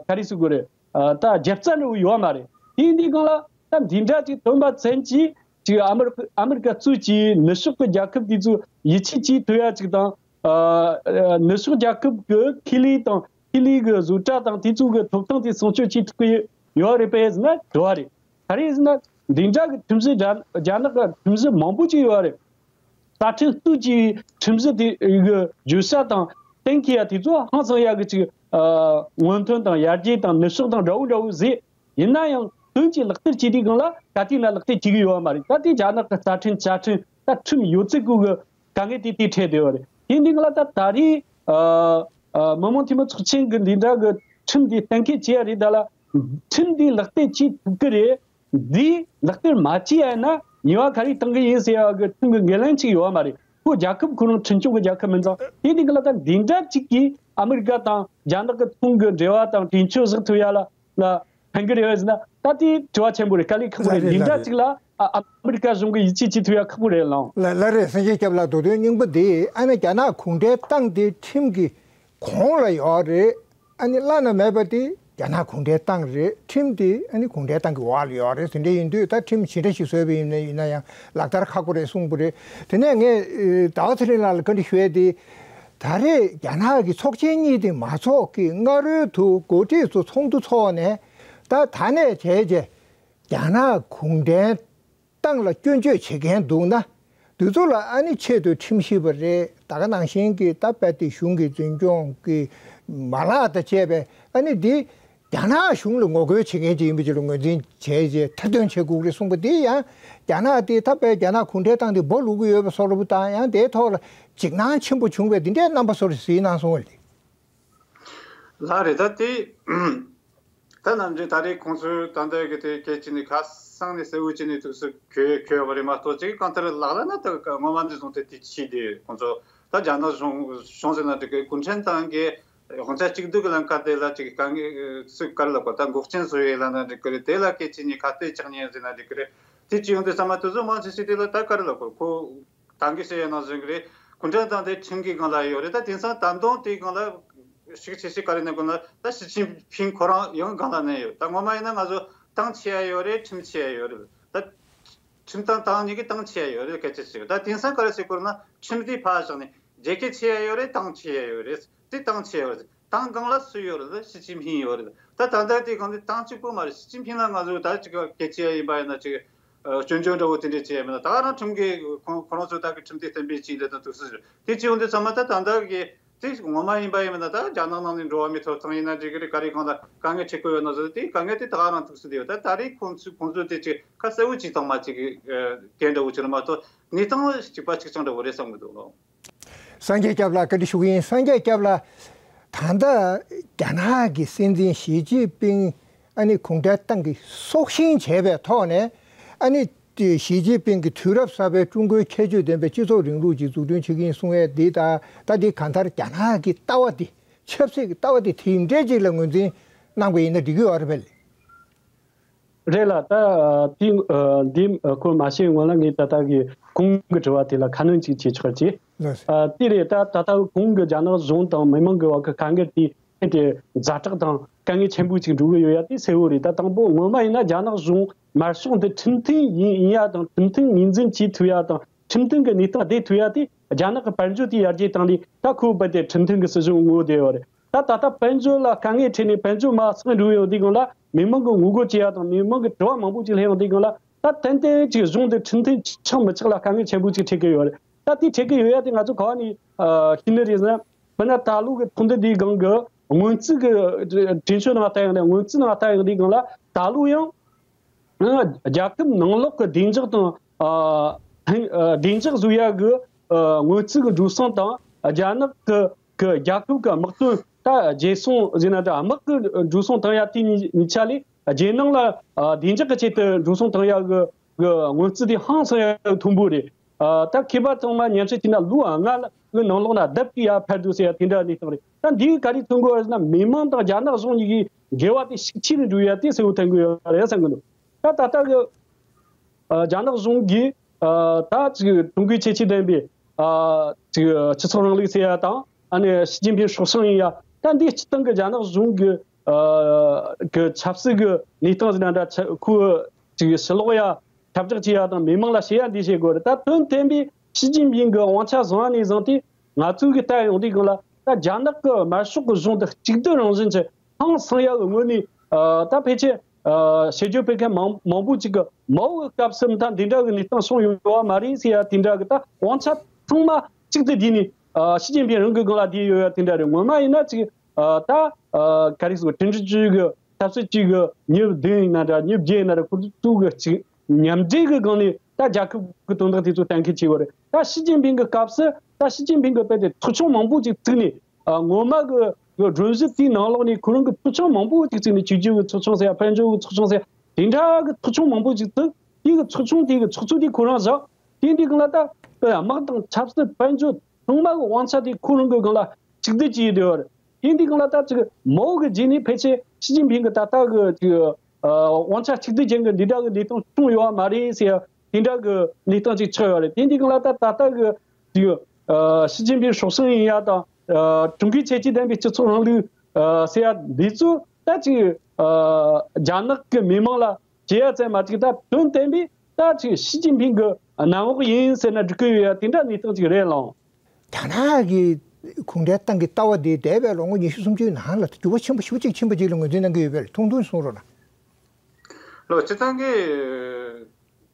ག་རེ་ཟེར་དགོས་རེད། ཨ་ད་རྒྱབ་རྩ་འདྲ་བོ་ཡོད་མ་རེད། དེ་འདི་སྒང་ལ་ད་འདི་འདྲ་ཅིག་བཏོན་པ་ཙམ་གྱིས་ཅིག་ཨ་མི་རི་ཨ་མི་རི་ཀ་གཙོས་ཀྱི་ནུབ་ཕྱོགས་ཀྱི་རྒྱལ་ཁབ་དེ་ཚོ་ཡིད་ཆེས་བྱེད་ཐུབ་ཡ་ཅིག་དང་། ཨ་ནུབ་ཕྱོགས་རྒྱལ་ཁབ་ཀྱི་ཁེ་ལས་དང་ཁེ་ལས་ཀྱི་བཟོ་གྲྭ་དང་དེ་ཚོ་གི་ཐོབ་ཐང་དེ་སྲུང་སྐྱོབ་བྱེད་ཐུབ་ཀྱི་ཡོད་རེད་པས་ཟེར་ན་དྲི་བ་རེད། ག་རེ་ཟེར་ན་འདི་འདྲ་གི་ཁྲིམས་གཞི་རྒྱ་རྒྱ་ནག་གི་ཁྲིམས་གཞི་མང་པོ་ཅིག་ཡོད་རེད། རྩ་ཁྲིམས་གཙོས་ཀྱི་ཁྲིམས་གཞི་དེ་གི་བརྗོད་བྱ་དང་གཏན་འཁེལ་ཡ་དེ་ཚོ་ཧང་སང་ཡ་གི་ཅིག་ཨ་སྔོན་ཐོན་དང་ཡར་རྒྱས་དང་ནུབ་ཕྱོགས་དང་འདྲ་བོ་འདྲ་བོ་ཟེར། ཡིན་ན་ཡང་དོན་གྱི་ལག་བསྟར་བྱེད་དུས་སྒང་ལ་ག་དུས་ན་ལག་བསྟར་བྱེད་ཀྱི་ཡོད་པ་མ་རེད། ད་དེ་རྒྱ་ནག་གི་རྩ་ཁྲིམས་བཅའ་ཁྲིམས་ད་ཁྲིམས་ཡོད་ཚད་ཀུན་གྱི་དཀའ་ངལ་དེ་དེ་འཕྲད་བསྡད་ཡོད་རེད། དེ་འདི་སྒང་ལ་ད་ད་རེས་ཨ་ཨ་མི་དམངས་འཐུས་མི་ཚོགས་ཆེན་གྱི་འདི་འདྲ་གི་ཁྲིམས་འདི་གཏན་འཁེལ་བྱས་ཡ་རེད། ད་ལ་ཁྲིམས་འདི་ལག་བསྟར་བྱེད་ཐུབ་ཀྱི་རེད། འདི་ལག་བསྟར་མ་བྱས་ཡ་ན་ཉེས་པ་ག་རེ་གཏང་གི་ཡིན་ཟེར་ཡ་གི་ཁྲིམས་ཀྱི་འགན་ལེན་ཅིག་ཡོད་པ་མ་རེད། ཁོ་རྒྱལ་ཁབ་ཁོ་རང་ཁྲིམས་སྐྱོང་གི་རྒྱལ་ཁབ་མིན་ཙང་དེ་འདི་སྒང་ལ་ད་འདི་འདྲ་ཅིག་གིས་ཨ་མི་རི་ཀ་དང་རྒྱ་ནག་གི་ཚོང་གི་འབྲེལ་བ་དང་གྲོས་ཆོད་བཞག་ཐུབ་ཡ་ལ་ལ་ཕན་གི་རེད་ཟེར་ན་ད་དེ་དྲི་བ་ཆེན་པོ་རེད། དཀའ་ལས་ཁག་པོ་རེད། ལ་རེད། འདི་འདྲ་ཅིག་ལ་ཨ་ཨ་མི་རི་ཀ་གཞུང་གི་ཡིད་ཆེས་བྱེད་ཐུབ་ཡ་ཁག་པོ་རེད་ལགས། ལ་ལ་རེད། སངས་རྒྱས་སྐྱབས་ལགས། མདོ་དོན་སྙིང་པོ་འདི་ཨ་ནི་རྒྱ་ནག་གུང་ཁྲན་ཏང་དེ་ཁྲིམས་ཀྱི་གོང་ལ་ཡོད་རེད། ཨ་ནི་བླ་ན་མེད་པ་དེ་རྒྱ་ནག་གུང་ཁྲན་ཏང་རེད། ཁྲིམས་དེ་ཨ་ནི་གུང་ཁྲན་ཏང་གི་འོག་ལ་ཡོད་རེད། དེ་འདྲ་ཡིན་དུས་ད་ཁྲིམས་ཇི་འདྲ་ཞིག་བཟོས་པ་ཡིན་ན་ཡིན་ན་ཡང་ལག་བསྟར་ཁག་པོ་རེད་གསུངས་པ་རེད། དེ་ནས་ངས་ཟླ་བ་ཚེ་རིང་ལགས་ལ་བཀའ་འདྲི་ཞུ་ཡས་དེ། ད་རེས་རྒྱ་ནག་གི་ཚོགས་ཆེན་གཉིས་དེ་མ་ཚོགས་ཀྱི་སྔ་རོལ་དུ་འགོ་ཁྲིད་ཚོ་ཚོགས་འདུ་ཚོགས་ནས་ད་ད་ནས་བྱས་རྗེས་རྒྱ་ནག་གུང་ཁྲན་ཏང་ལ་སྐྱོན་བརྗོད་བྱེད་མཁན་འདུག་ན། འདི་ཚོ་ལ་ཨ་ནི་ཆེད་དུ་ཁྲིམས་ཞིབ་པ་རེད། ད་ག་ནང་བཞིན་གྱི་ད་དཔེ་དེ་གཞུང་གི་འཛིན་སྐྱོང་གི་མ་ལག་དང་བཅས་པའི་ཨ་ནི་འདི་རྒྱ་ནག་གཞུང་ལ་ངོ་རྒོལ་བྱེད་མཁན་ཅིག་ཡིན་པ་ཅིག་ལ་ངོས་འཛིན་བྱས་རྗེས་མཐའ་དོན་བྱེད་དགོས་རེད་གསུངས་པ་འདི་ཡང་རྒྱ་ནག་དེ་ད་དཔེ་རྒྱ་ནག་གུང་ཁྲན་ཏང་དེ་སྦོ་ལུག་གི་ཡོད་པ་བཟོ་འདྲ་པོ་དང་ཡང་དེའི་ཐོག་ལ་འཇིགས་སྣང་ཆེན་པོ་བྱུང་བས་འདི་འདྲའི་རྣམ་པ་བཟོ་རེ་གཟིགས་གནང་སོང་བ་ལས། ལགས་རེད། ད་དེ་ད་ནམ་རྒྱུན་ད་རེས་ཁོང་ཚོས་ད་ལྟ་གི་དེ་སྐད་ཅིག་ནས་ཁ་སང་ནས་གསལ་བོ་བྱས་ནས་ཐུགས་སུ་གོ་གོ་བ་རེད་མ་གཏོགས་ཅིག་གང་ལྟར་ལག་ལ་ན་ད་ངོ་མ་འདི་བཟུང་སྟེ་དེ་ཕྱིས་ཏེ་ཁོང་ཚོ་ད་རྒྱ་ནག་གཞུང་གཞུང་ཟེར་ན་འགྲིག་གི་གུང་ཁྲན་ཏང་གི་དབང་ཆ་གཅིག་སྡུད་ཀྱི་ལམ་ཁ་དེ་ལ་ཅིག་དཀའ་ངལ་ཚིག་ག་རེ་ལབ་དགོས། ད་འགོག་རྐྱེན་བཟོ་ཡས་ལབ་ན་འགྲིག་གི་རེད། དེ་ལ་སྐད་ཅིག་ནས་ཁ་གཏད་གཅོག་ཉེན་ཟེར་ན་འགྲིག་གི་རེད། དེ་ཅི་ཡོང་དུས་ཚང་མ་དེ་ཚོ་མང་ཆེ་ཤོས་དེ་ལ་ད་ག་རེ་ལབ་དགོས། ཁོ་ད་གིན་བཤད་ཡ་ནང་བཞིན་གྱི་རེད། གུང་ཁྲན་ཏང་དེ་ཁྲིམས་ཀྱི་སྒང་ལ་ཡོད་རེད། ད་དེང་སང་ད་དུང་དེའི་སྒང་ལ་ཤུགས་ཆེ་ཤོས་ག་རེ་གནས་དགོས་ན་ད་ཞི་ཅིན་ཕིང་ཁོ་རང་ཡང་སྒང་ལ་གནས་ཡོད། ད་ངོ་མ་ཡིན་ན་ང་ཚོ་ཏང་ཆེ་ཡ་ཡོད་རེད། ཁྲིམས་ཆེ་ཡ་ཡོད་རེད། ད་ཁྲིམས་དང་ཏང་གཉིས་ཀྱི་ཏང་ཆེ་ཡ་ཡོད་རེད། སྐད་ཆ་བཤད་ཡོད། ད་དེང་སང་ག་རེ་བཤད་དགོས་ན་ཁྲིམས་དེ་ཕར་བཞག་ནས་རྒྱལ་ཁབ་ཆེ་ཡ་ཡོད་རེད། ཏང་ཆེ་ཡ་ཡོད་རེད། དེ་ཏང་ཆེ་ཡ་ཡོད་རེད། ཏང་སྒང་ལ་སུ་ཡོད་རེད། ཞི་ཅིན་ཕིང་ཡོད་རེད། ད་ད་ལྟ་དེ་སྒང་དེ་ཏང་གཅིག་པོ་མ་རེད། ཞི་ཅིན་ཕིང་ལ་ང་ཚོ་ད་ཅིག་སྐད་ཆ་ཡིན་པ་ཡིན་ན་ཅིག་ཨ་སྐྱོན་བརྗོད་འདྲ་བོ་དེ་འདྲས་བྱས་ཡ་མིན་ན། ད་ག་རང་ཁྲིམས་ཀྱི་ཁོང་ཁོ་རང་ཚོ་ད་གི་ཁྲིམས་དེ་གཏན་འབེབས་བྱས་འདི་ད་འདུག་སྲིད་དེ་ཅི་ཡོང་དུས་ཚང་མ་ད་ད་ལྟ་གི་དེ་ངོ་མ་ཡིན་པ་ཡིན་མིན་ན། ད་རྒྱ་ནག་ནང་ནས་འགྲོ་བ་མིའི་ཐོབ་ཐང་ཡིན་ན་འགྲིག་གི་རེད། ག་རེ་གང་ལ་དཀའ་ངལ་འཕྲད་ཀྱི་ཡོད་ན་ཟེར་དེ་དཀའ་ངལ་དེ་ད་ག་རང་འདུག་སྲིད་དེ་ཡོད། ད་ད་རེས་ཁོང་ཚོ་ཁོང་ཚོ་དེ་ཅིག་ཁ་གསལ་བོ་ཅིག་ཚང་མ་ཅིག་གི་ཨ་གན་འདྲ་བོ་ཅིག་རེད་མ་གཏོགས་གནས་སྟངས་གཅིག་པ་གཅིག་རྐྱང་འདྲ་བོ་རེད་བསམ་གི་འདུག་ལོ། སངས་རྒྱས་སྐྱབས་ལགས་བཀའ་འདྲི་ཞུ་གི་ཡིན། སངས་རྒྱས་སྐྱབས་ལགས། ད་ལྟ་རྒྱ་ནག་གི་སྲིད་འཛིན་ཞི་ཅིན་ཕིང་ཨ་ནི་གུང་ཁྲན་ཏང་གིས་སྲོག་ཤིང་བྱས་པའི་ཐོག་ནས་ཨ་ནི་ཞི་ཅིན་ཕིང་གིས་དུས་རབས་གསར་པའི་ཀྲུང་གོའི་ཁྱད་ཆོས་ལྡན་པའི་སྤྱི་ཚོགས་རིང་ལུགས་ཀྱི་འཛུགས་སྐྲུན་བྱེད་ཀྱི་ཡིན་གསུང་ཡས་འདི་དང་། ད་འདི་གང་ལྟར་རྒྱ་ནག་གི་ལྟ་བ་འདི་ཆབ་སྲིད་ཀྱི་ལྟ་བ་འདི་དེ་འདྲས་ཅིག་ལ་ངོས་འཛིན་གནང་པ་ཡིན་ན་འགྲིག་གི་ཡོད་རེད་པས། རེད་ལགས། ད་ཨ་དེ་ཨ་འདི་ཨ་ཁོ་མ་བཤད་སྔོན་ལ་ངས་ད་ལྟ་གི་གོང་གི་དྲི་བ་དེ་ལ་ཁ་སྣོན་ཅིག་བྱེད་ཆོག་ཅིག་ལགས་སོ། ཨ་དེ་རེད། ད་ད་ལྟ་གོང་གི་རྒྱ་ནག་གཞུང་དང་མི་མང་གི་བར་གྱི་དཀའ་ངལ་དེ་ཨེ་དེ་ཛ་དྲག་དང་དཀའ་ངལ་ཆེན་པོ་ཅིག་འགྲོ་གི་ཡོད་ཡ་དེ་གསལ་བོ་རེད། ད་དང་པོ་སྔོན་མ་ཡིན་ན་རྒྱ་ནག་གཞུང་དམར་ཤོག་འདི་ཁྲིམས་མཐུན་ཡིན་ཡིན་ཡ་དང་ཁྲིམས་མཐུན་ངོས་འཛིན་བྱེད་ཐུབ་ཡ་དང་ཁྲིམས་མཐུན་གྱི་གནས་སྟངས་བསྡད་ཐུབ་ཡ་དེ་རྒྱ་ནག་གི་དཔལ་འབྱོར་དེ་ཡར་རྒྱས་བཏང་ནས་ད་ཁོ་རྦད་དེ་ཁྲིམས་མཐུན་གྱི་སྲིད་གཞུང་ངོ་བསྡད་ཡོད་རེད། ད་ད་ལྟ་དཔལ་འབྱོར་ལ་དཀའ་ངལ་འཕྲད་ནས་དཔལ་འབྱོར་མར་སོང་འགྲོ་ཡོང་དུས་སྒང་ལ་མི་མང་གི་ངོ་རྒོལ་བྱེད་ཡ་དང་མི་མང་གི་དྲི་བ་མང་པོ་ཅིག་སླེབས་ཡོང་དུས་སྒང་ལ་ད་ཏན་ཏན་ཅིག་གཞུང་འདི་ཁྲིམས་མཐུན་ཆགས་མི་ཆགས་ལ་དཀའ་ངལ་ཆེན་པོ་ཅིག་འཕྲད་ཀྱི་ཡོད་རེད། ད་དེ་འཕྲད་ཀྱི་ཡོད་ཡ་དེ་ང་ཚོ་ག་བ་ནས་ཨ་ཤེས་ནི་རེད་ཟེར་ན། དཔེར་ན་ད་ལོ་གི་ཚོགས་འདུ་འདིའི་སྒང་གི་ སྔོན་རྩིས་ཀྱི་གྲོས་ཆོད་ནང་ལྟ་ཡོང་ན། སྔོན་རྩིས་ནང་ལྟ་ཡོང་དུས་སྒང་ལ་ད་ལོ་ཡང་ཨ་རྒྱལ་ཁབ་ནང་ལོགས་ཀྱི་བདེ་འཇགས་དང་། ཨ་ཨ་བདེ་འཇགས་བཟོ་ཡ་གི་ཨ་སྔོན་རྩིས་ཀྱི་འགྲོ་སོང་དང་། རྒྱ་ནག་གི་གི་རྒྱལ་ཁབ་ཀྱི་དམག་དོན་ད་རྒྱལ་སྲུང་ཟེར་ན་འདྲ། དམག་གི་འགྲོ་སོང་བཏང་ཡ་དེ་གཉིས་གཉིས་ཆ་ལས། རྒྱལ་ནང་ལ་ཨ་བདེ་འཇགས་ཀྱི་ཆེད་དུ་འགྲོ་སོང་བཏང་ཡ་གི་གི་སྔོན་རྩིས་དེ་ཧང་སང་ཡ་མཐོན་པོ་རེད། ཨ་ད་མཁས་པ་ཚང་མ་མཉམ་བཤད་བྱས་ན་ལོ་ལྔ་གི་ནང་ལོགས་ན་ལྡབ་གཅིག་ཡར་འཕར་འགྲོ་ཟེར་ཡ་དེ་འདྲ་གནས་སྟངས་རེད། ད་འདི་གི་ག་རེ་མཚོན་གྱི་ཡོད་རེད་ཟེར་ན། མི་མང་དང་རྒྱ་ནག་གཞུང་གཉིས་ཀྱི་འབྲེལ་བ་དེ་ཤུགས་ཆེ་རུ་འགྲོ་ཡ་དེ་གསལ་བོ་མཐོང་གི་ཡོད་རེད་བསམ་གྱི་འདུག་ད་ད་ལྟ་གི་ཨ་རྒྱ་ནག་གཞུང་གིས་ཨ་ད་ཅིག་ཀྲུང་གོའི་ཁྱད་ཆོས་ལྡན་པའི་ཨ་ཅིག་སྤྱི་ཚོགས་རིང་ལུགས་ཟེར་ཡ་དང་། ཨ་ནི་ཞི་ཅིན་ཕིང་སྲོག་ཤིང་ཡིན་ཡ། ད་འདིའི་སྤྱིར་བཏང་གི་རྒྱ་ནག་གཞུང་གི་ཨ་གི་ཆབ་སྲིད་ཀྱི་གནས་སྟངས་ཟེར་ན་འདྲ། ཆ་ཁོའི་ཅིག་ཕྱི་ལོགས་ཡ་ཁྱབ་བསྒྲགས་བྱེད་ཡ་དང་། མི་མང་ལ་བཤད་ཡ་འདི་བྱེད་དགོས་རེད། ད་དོན་བསྟན་པའི་ཞི་ཅིན་ཕིང་གི་དབང་ཆ་བཟུང་བ་ནས་བཟུང་སྟེ་ང་ཚོའི་གི་ལྟ་ཡོང་དུས་སྒང་ལ། ད་རྒྱ་ནག་གི་དམར་ཤོག་གི་གཞུང་དེ་གཅིག་སྡུད་རང་བཞིན་གྱི་ཧང་སང་ཡ་གི་ངོས་ནས། ཨ་ད་ཕལ་ཆེར་ཨ་བྱེད་སྤྱོད་སྤེལ་མཁན་མང་མང་པོ་ཅིག་གི་མའོ་གི་སྐབས་སུ་ད་འདི་འདྲ་གི་གནས་སྟངས་བྱུང་ཡོད་པ་མ་རེད་ཟེར་ཡ་དེ་འདྲ་གི་ད་དབང་ཆ་ཚང་མ་གཅིག་ཏུ་བསྡུས་ནས་ཨ་ཞི་ཅིན་ཕིང་རང་གི་སྒང་ལ་བསྡུས་ཡོད་ཡ་དེ་འདྲ་རེད། ངོ་མ་ཡིན་ན་ཅིག་ཨ་ད་ཨ་ག་རེ་ཟེར། ཁྲིན་ཀྲི་ཅུའུ་གི་ཆབ་སྲིད་ཅུས་གི་མི་བདུན་ཡིན་ན་འདྲ། མི་བརྒྱད་ཡིན་ན་འདྲ། ཁོ་ཚོ་གི་ཅིག་མཉམ་འབྲེལ་གི་སྒང་ནས་ད་རྒྱལ་ཁབ་གི་དོན་དག་དེ་ཚོ་གཏན་འཁེལ་བྱས་པ་རེད། ད་ཞི་ཅིན་ཕིང་གི་སྐབས་སུ་ད་ཞི་ཅིན་ཕིང་གི་དཔེ་དེ་ཚོགས་ཆུང་མང་པོ་ཅིག་བཙུགས་ནས། ཨ་ངོ་མ་གི་གི་སྒྲོམ་གཞི་དེའི་ནང་ལོགས་ནས་ཁོ་རང་གི་ཚོགས་ཆུང་མང་པོ་ཅིག་བཙུགས་ནས། ཆོས་བརྒྱུད་ཀྱི་ཚོགས་ཆུང་ཟེར་ཡ། དཔལ་འབྱོར་གྱི་ཚོགས་ཆུང་ཟེར་ཡ། དེ་འདྲ་གི་ཚོགས་ཆུང་མང་པོ་ཅིག་བཙུགས། དེ་གི་ཚོགས་ཆུང་དེ་གི་ཚོགས་གཙོ་དེ་ཁོ་རང་བཞག་དེ་འདྲའི་སྒང་ལ་ད་དམག་དང་ཆབ་སྲིད། དཔལ་འབྱོར་ཚང་མ་གི་དབང་ཆ་དེ་ཁོ་རང་གི་སྒང་ལ་གཅིག་སྡུད་བྱས་ཡོད་རེད། དེ་འདྲའི་སྒང་ལ་ད་ཅིག་མའོ་གི་རྗེས་ནས་ཕལ་ཆེར་ཞི་ཅིན་ཕིང་གི་ད་ལྟ་གི་ཅིག་ཨ་དབང་ཆ་གཅིག་སྡུད་ཅན་གྱི་འདི་འདྲ་གི་གནས་སྟངས་བྱུང་ཡོད་པ་མ་རེད་ཟེར་ཡ་དེ་འདྲ་གི་གནས་སྟངས་ཅིག་ཆགས་ཡོད་རེད། དེ་འདྲའི་སྒང་ལ་ད་ད་ལྟ་གི་ཅིག་ཨ་ཞི་ཅིན་ཕིང་སྲོག་ཤིང་ཡིན་ཡ་དང་། ཨ་ཀྲུང་གོའི་ཁྱད་ཆོས་ལྡན་པའི་སྤྱི་ཚོགས་རིང་ལུགས་ཨ་ཟེར་ཡ་འདི་ཚོ་ད་ཅིག་ཨ་རྒྱ་ནག་གི་མི་མང་ལ་བྱེད་ཡ་ཙམ་མ་ཅིག་ད་དོན་བསྟན་པའི་ད་ཅིག་ཞི་ཅིན་ཕིང་གི་གནམ་འོག་ཡིན་ཟེར་ན་འགྲིག་གི་ཡོད་ཡ་དེ་འདྲ་གནས་སྟངས་ཅིག་རེད་ལགས། རྒྱ་ནག་གི་གུང་ཁྲན་ཏང་གི་ལྟ་བ་འདི་འདས་པའི་ལོ་ངོ་ཉི་ཤུ་སུམ་ཅུའི་ནང་ལ་འགྱུར་བ་ཆེན་པོ་ཞེ་པོ་ཅིག་ཕྱིན་པ་ཅིག་ལ་ངོས་འཛིན་གནང་གི་ཡོད་པས། ཐུང་ཐུང་གསུང་རོགས་གནང་། ལོ་སྤྱིར་བཏང་གི་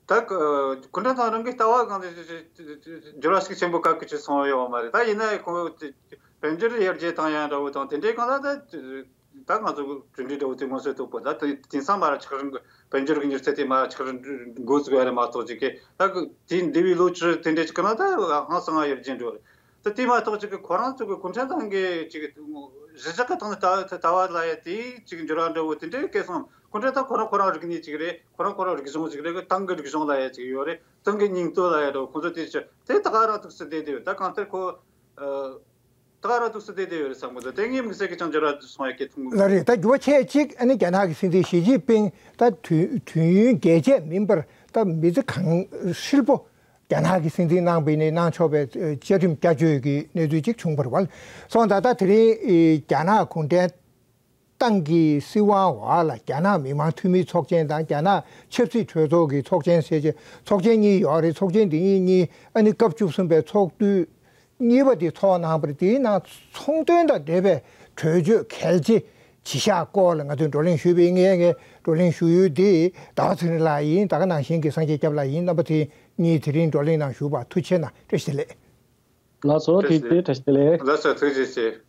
ད་གུང་ཁྲན་ཏང་རང་གི་ལྟ་བ་སྒང་དེ་འགྱུར་བ་ཞིག་ཆེན་པོ་ག་གི་ཅིག་སོང་ཡོད་མ་རེད། ད་ཡིན་ན་ཁོང་དཔལ་འབྱོར་ཡར་རྒྱས་བཏང་ཡ་འདྲ་བོ་དང་དེ་འདྲའི་སྒང་ལ་ད། ད་ང་ཚོ་གྲུབ་འབྲས་འདྲ་བོ་དེ་མངོན་གསལ་དོད་པོ། ད་དེང་སང་མར་ཆག་རིམ་གྱི་དཔལ་འབྱོར་གྱི་མྱུར་ཚད་དེ་མར་ཆག་རིམ་འགོ་བཙུགས་ཡ་རེད་མ་གཏོགས་ཅིག་གི་ད་གི་དེ་འདས་པའི་ལོ་བཅུ་དེ་འདྲ་ཅིག་གི་ནང་ད་ཧང་སང་ཡར་རྒྱས་འགྲོ་རེད། ད་དེ་མ་གཏོགས་ཅིག་གི་ཁོ་རང་ཚོ་གི་གུང་ཁྲན་ཏང་གི་ཅིག་གཞི་བཞག་གི་ཐོག་ནས་ལྟ་ལྟ་བ་ལ་ཡ་དེ་ཅིག་འགྱུར་བ་འདྲ་བོ་དེ་འདྲའི་སྐད་སོང་། གུང་ཁྲན་ཏང་ཁོ་རང་ཁོ་རང་རིག་གནས་ཅིག་རེད། ཁོ་རང་ཁོ་རང་རིག་གཞུང་ཅིག་རེད། ཏང་གི་རིག་གཞུང་ལ་ཡ་ཅིག་ཡོད་རེད། ཏང་གི་སྙིང་སྟོབས་ལ་ཡ་འདྲ་བོ་ཁོང་ཚོ་དེ་ཅིག་དེ་ད་ག་རང་ཐུགས་སུ་བསྡད་དེ་ཡོད། ད་གང་ལྟར་ཁོ་ད་ག་རང་ཐུགས་སུ་བསྡད་དེ་ཡོད་རེད་བསམ་གི་འདུག་དེ་ངས་དམིགས་བསལ་གྱི་ཅང་འགྱུར་བ་སོང་ཡ་སྐད་ཐུང་གི། ལགས་རེད། ད་འགྱུར་བ་ཆེ་གཅིག་ཨ་ནི་རྒྱ་ནག་གི་སྲིད་འཛིན་ཞི་ཅིན་ཕིང་ད་དུས་དུས་ཡུན་རྒྱས་བཅད་མིན་པར་ད་མི་ཚེ་གང་ཧྲིལ་པོ་རྒྱ་ནག་གི་སྲིད་འཛིན་གནང་བའི་ནས་གནང་ཆོག་པའི་བཅའ་ཁྲིམས་བསྐྱར་བཅོས་ཀྱི་གནས་ཚུལ་ཅིག་བྱུང་བ་རེད་བ། སོང་ཙང་ད་དེ་རིང་རྒྱ་ནག་གུང་ཁྲན་ཏང་གི་སྲིད་དབང་འོག་ལ་རྒྱ་ནག་མི་དམངས་འཐུས་མི་ཚོགས་ཆེན་དང་། རྒྱ་ནག་ཆབ་སྲིད་གྲོས་ཚོགས་ཀྱི་ཚོགས་ཆེན་ཟེར་བྱས་ཚོགས་ཆེན་གཉིས་ཡོད་རེད། ཚོགས་ཆེན་འདི་གཉིས་གཉིས་ཨ་ནི་སྐབས་བཅུ་གསུམ་པའི་ཚོགས་དུས་གཉིས་པ་དེ་ཚོགས་གནང་བ་རེད། དེའི་ནང་ཚོང་དོན་དང་འབྲེལ་བའི་གྲོས་ཆོད་གལ་ཆེ་བཞི་ཤག་སྐོར་ལ་ང་ཚོས་བགྲོ་གླེང་ཞུས་པའི། ངས་ངས་བགྲོ་གླེང་ཞུ་ཡུལ་དེ་ཟླ་བ་ཚེ་རིང་ལགས་ཡིན། ད་ག་ནང་བཞིན་གྱི་སངས་རྒྱས་སྐྱབས་ལགས་ཡིན། རྣམ་པ་ཚོས་ངའི་དེ་རིང་བགྲོ་གླེང་ནང་ཞུགས་པར་ཐུགས་རྗེ་ཆེ་གནང་། བཀྲ་ཤིས་བདེ་ལེགས། ལགས་སོ། བཀྲ་ཤིས་བདེ་ལེགས། བཀྲ་ཤིས་བདེ་ལེགས། ལགས་སོ། ཐུགས་རྗེ་ཆེ།